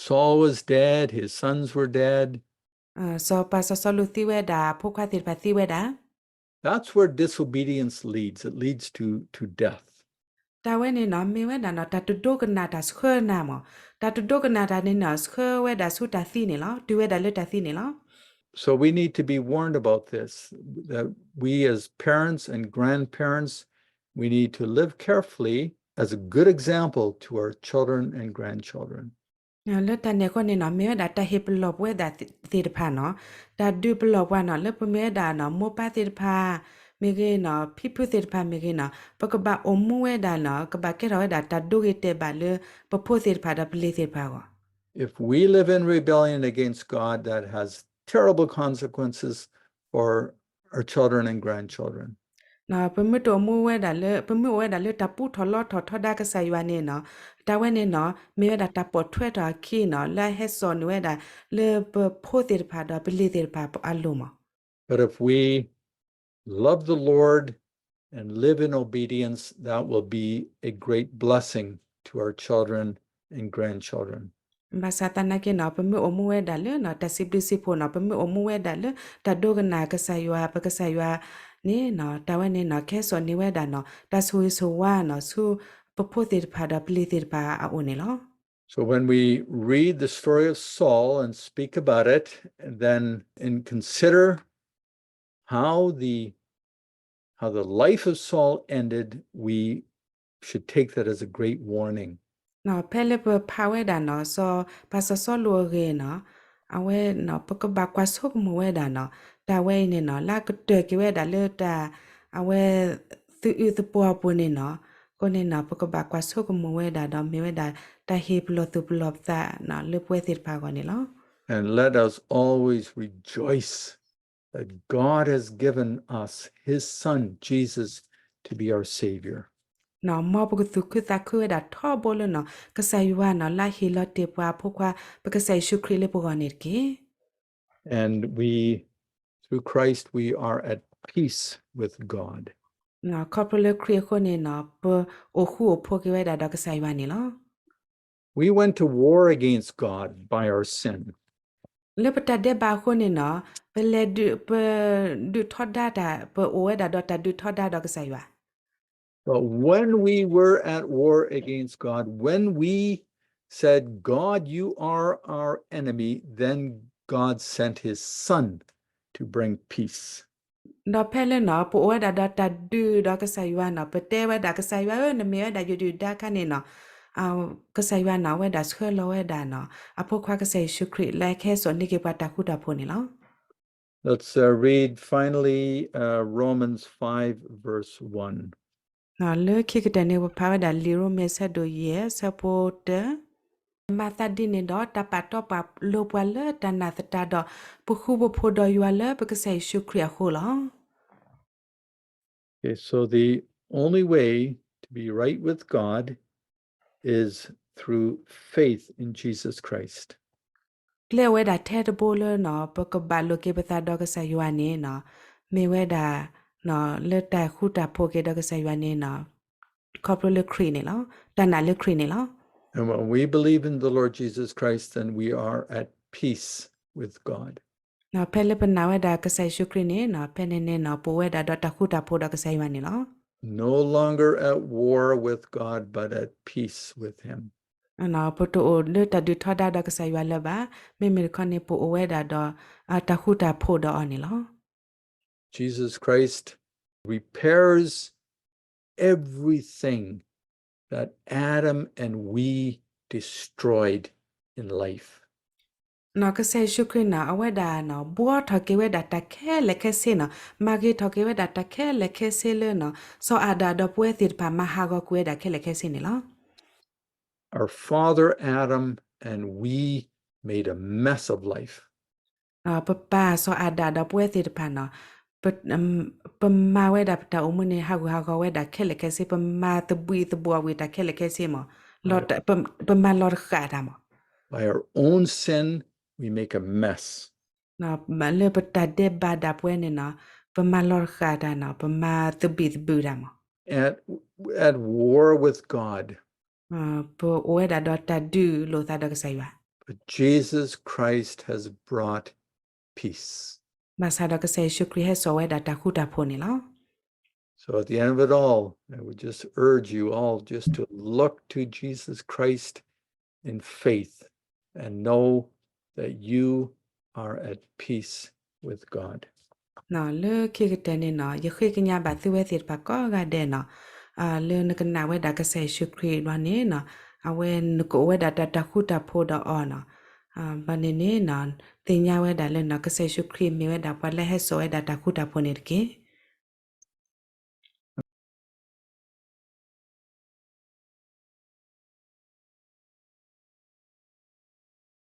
Saul was dead, his sons were dead. စီၤပၤစီၤစီလူးသံဝဲဒၣ် အဖိခွါသ့ၣ်တဖၣ်သံဝဲဒၣ်. That's where disobedience leads. It leads to, to death. တၢ်ဝဲန့ၣ်နီၤ မ့ၢ်ဝဲဒၣ်နီၤ တၢ်တဒိကနၣ်တၢ်ဆှၢနၤမး. တၢ်တဒိကနၣ်တၢ်န့ၣ်နီၤ ဆှၢဝဲဒၣ်ဆူတၢ်သံန့ၣ်လီၤ. တုၤဝဲဒၣ်လၢတၢ်သံန့ၣ်လီၤ. So we need to be warned about this, that we as parents and grandparents, we need to live carefully as a good example to our children and grandchildren. လၢတၢ်န့ၣ်အဃိန့ၣ်နီၤ မ့ၢ်ဝဲဒၣ်တၢ်ဟ့ၣ်ပလီၢ်ပဝဲဒၣ်သ့ၣ်တဖၣ်နီၤ တၢ်ဒုးပလီၢ်ပှၤနီၤ လၢပမ့ၢ်ဝဲဒၣ်နီၤ မိၢ်ပၢ်သ့ၣ်တဖၣ်မ့ၢ်ဂ့ၤနီၤ ဖံဖုသ့ၣ်တဖၣ်မ့ၢ်ဂ့ၤနီၤ ပကဘၣ်အိၣ်မူဝဲဒၣ်နီၤ ကဘၣ်ကဲထီၣ်ဝဲဒၣ်တၢ်ဒိဂ့ၤတဲာ်ဘၣ်လၢ ပဖိသ့ၣ်တဖၣ်ဒီးပလံၤသ့ၣ်တဖၣ်အဂီၢ်. If we live in rebellion against God, that has terrible consequences for our children and grandchildren. ပမ့ၢ်တအိၣ်မူဝဲဒၣ်လၢ ပမ့ၢ်အိၣ်ဝဲဒၣ်လၢတၢ်ပူထီၣ်လီထီၣ်ထီဒါကစၢ်ယွၤန့ၣ်နီၤ တၢ်ဝဲန့ၣ်နီၤ မ့ၢ်ဝဲဒၣ်တၢ်ပိာ်ထွဲထီၣ်အခံနီၤ လၢအဟဲစိာ်န့ၢ်ဝဲဒၣ် လၢပဖိသ့ၣ်တဖၣ်ဒီးပလံၤသ့ၣ်တဖၣ်အလိၤမး. But if we love the Lord and live in obedience, that will be a great blessing to our children and grandchildren. ဘၣ်ဆၣ်သနာ်က့နီၤ ပမ့ၢ်အိၣ်မူဝဲဒၣ်လၢ တၢ်စံးဘျုးစံးဖှိၣ်နီၤ ပမ့ၢ်အိၣ်မူဝဲဒၣ်လၢ တၢ်ဒိကနၣ်ကစၢ်ယွၤ ပကစၢ်ယွၤန့ၣ်နီၤ တၢ်ဝဲန့ၣ်နီၤ ကဟဲစိာ်န့ၢ်ဝဲဒၣ်နီၤ တၢ်ဆိၣ်ဂ့ၤဆိၣ်ဝါနီၤ ဆူပဖိသ့ၣ်တဖၣ်ဒီးပလံၤသ့ၣ်တဖၣ်အအိၣ်န့ၣ်လီၤ. So when we read the story of Saul and speak about it, then and consider how the, how the life of Saul ended, we should take that as a great warning. ဖဲလၢပဖးဝဲဒၣ်နီၤ စီၤပၤစီၤစီလူးအဂ့ၢ်နီၤ အဝဲနီၤ ပကဘၣ်ကွၢ်ဆိကမိၣ်ဝဲဒၣ်နီၤ တၢ်ဝဲအံၤန့ၣ်နီၤ လၢအကတၢၢ်က့ၤဝဲဒၣ်လၢတၢ် အဝဲ သုးအုးသပှီၤအပူၤန့ၣ်နီၤ အဃိန့ၣ်နီၤ ပကဘၣ်ကွၢ်ဆိကမိၣ်ဝဲဒၣ်ဒီးမ့ၢ်ဝဲဒၣ် တၢ်ဟ့ၣ်ပလီၢ်သူၣ်ပလီၢ်သးနီၤ လၢပဝဲသ့ၣ်တဖၣ်အဂီၢ်န့ၣ်လီၤ. And let us always rejoice that God has given us his son Jesus to be our Savior. မ်ပကသူၣ်ခုသးခုဝဲဒၣ်ထီဘိလၢနီၤ ကစၢ်ယွၤနီၤ လၢအဟ့ၣ်လီၤတ့ၢ်ပှၤအဖိခွါ ပကစၢ်ယ့ၣ်ၡူးခရံာ်လၢပဂီၢ်န့ၣ်တက့ၢ်. And we, through Christ, we are at peace with God. ခီဖျိလၢခရံာ်အဃိန့ၣ်နီၤ ပအိၣ်ဃူအိၣ်ဖိးက့ၤဝဲဒၣ်ဒီးကစၢ်ယွၤန့ၣ်လီၤ. We went to war against God by our sin. လၢပတၢ်ဒဲးဘးအဃိန့ၣ်နီၤ ပလဲၤဒုး ပဒုးထီဒါတၢ် ပအိၣ်ဝဲဒၣ်ဒီးတၢ်ဒုးထီဒါဒီးကစၢ်ယွၤ But when we were at war against God, when we said, God, you are our enemy, then God sent his son to bring peace. ဒီးဖဲလၢနီၤ ပအိၣ်ဝဲဒၣ်ဒီးတၢ်ဒုးဒီးကစၢ်ယွၤနီၤ ပတဲဝဲဒၣ်ကစၢ်ယွၤဧၢ နမ့ၢ်ဝဲဒၣ်ယဒုၣ်ဒါခါန့ၣ်နီၤ ကစၢ်ယွၤနီၤ အဝဲဒၣ်ဆှၢလီၤဝဲဒၣ်နီၤ အဖိခွါကစၢ်ယ့ၣ်ၡူးခရံာ် လၢအကဟဲစိာ်န့ၢ်က့ၤပှၤတၢ်ဃူတၢ်ဖိးန့ၣ်လီၤ. Let's uh, read finally uh, Romans five, verse one. လၢခံကတၢၢ်န့ၣ် ပဖးဝဲဒၣ်လံာ်ရိမ့ၤဆၢဒိၣ်ယဲၢ် ဆၢဖိတၢ, မၤသးဒ်န့ၣ်ဒီး တၢ်ပာ်တီပာ်လိၤပှၤလၢတၢ်နာ်သတးဒီး ပဃူပဖိးဒီးယွၤလၢပကစၢ်ယ့ၣ်ၡူးခရံာ်အဃိလီၤ. Okay, so the only way to be right with God is through faith in Jesus Christ. ကျဲအိၣ်ဝဲဒၣ်ထဲတဘိလၢနီၤ ပကဘၣ်လိးက့ၤပသးဒီးကစၢ်ယွၤန့ၣ်နီၤ မ့ၢ်ဝဲဒၣ် လၢတၢ်ဃူတၢ်ဖိးက့ၤဒီးကစၢ်ယွၤန့ၣ်နီၤ ခီဖျိလၢခရံာ်န့ၣ်လီၤ. တၢ်နာ်လၢခရံာ်န့ၣ်လီၤ. And when we believe in the Lord Jesus Christ, then we are at peace with God. ဖဲလၢပနာ်ဝဲဒၣ်ကစၢ်ယ့ၣ်ၡူးခရံာ်န့ၣ်နီၤ ဖဲန့ၣ်န့ၣ်နီၤ ပအိၣ်ဝဲဒၣ်ဒီးတၢ်ဃူတၢ်ဖိးဒီးကစၢ်ယွၤန့ၣ်လီၤ. No longer at war with God, but at peace with Him. ပတအိၣ်လၢတၢ်ဒုးထီဒါဒီးကစၢ်ယွၤလၢၤဘၣ်. မ့မ့ၢ်တခီန့ၣ် ပအိၣ်ဝဲဒၣ်ဒီး တၢ်ဃူတၢ်ဖိးဒီးအီၤန့ၣ်လီၤ. Jesus Christ repairs everything that Adam and we destroyed in life. နီၤ ကစၢ်ယ့ၣ်ၡူးခရံာ်နီၤ အဝဲဒၣ်နီၤ ဘှီထီၣ်က့ၤဝဲဒၣ်တၢ်ခဲလၢာ်ခဲဆ့နီၤ မၤဂ့ၤထီၣ်က့ၤဝဲဒၣ်တၢ်ခဲလၢာ်ခဲဆ့လၢနီၤ စီၤအၤဒၣ်ဒီးပဝဲသ့ၣ်တဖၣ်မၤဟးဂီၤကွံာ်ဝဲဒၣ်ခဲလၢာ်ခဲဆ့န့ၣ်လီၤ. Our father Adam and we made a mess of life. ပပၢ်စီၤအၤဒၣ်ဒီးပဝဲသ့ၣ်တဖၣ်နီၤ ပမၤဝဲဒၣ်ပတၢ်အိၣ်မူန့ၣ် ဟးဂူာ်ဟးဂီၤဝဲဒၣ်ခဲလၢာ်ခဲဆ့ ပမၤသဘှံးသဘှီဝံၤတၢ်ခဲလၢာ်ခဲဆ့မး ပမၤလီၤတဃာ်တၢ်မး By our own sin, we make a mess. လၢပတၢ်ဒဲးဘးဒၣ်ပဝဲန့ၣ်နီၤ ပမၤလီၤတဃာ်တၢ်နီၤ ပမၤသဘံၣ်သဘုၣ်တၢ်မး At, at war with God. ပအိၣ်ဝဲဒၣ်ဒီးတၢ်ဒုးလိာ်သးဒီးကစၢ်ယွၤ But Jesus Christ has brought peace. ဘၣ်ဆၣ်ဒီးကစၢ်ယ့ၣ်ၡူးခရံာ်ဟဲစိာ်ဝဲဒၣ်တၢ်ဃူတၢ်ဖိးန့ၣ်လီၤ. So at the end of it all, I would just urge you all just to look to Jesus Christ in faith and know that you are at peace with God. လၢခံကတၢၢ်န့ၣ်နီၤ ယဃ့ကညးဘၣ်သုဝဲသ့ၣ်တဖၣ်ကိးဂၤဒဲးနီၤ လၢနကနာ်ဝဲဒၣ်ကစၢ်ယ့ၣ်ၡူးခရံာ်ဘၣ်န့ၣ်နီၤ အဝဲနကအိၣ်ဝဲဒၣ်တၢ်ဃူတၢ်ဖိးဒီးအီၤနီၤ ဘၣ်န့ၣ်န့ၣ်နီၤ သ့ၣ်ညါဝဲဒၣ်လၢနီၤ ကစၢ်ယ့ၣ်ၡူးခရံာ်မ့ၢ်ဝဲဒၣ်ပှၤလၢဟဲစိာ်ဝဲဒၣ်တၢ်ဃူတၢ်ဖိးန့ၣ်တက့ၢ်.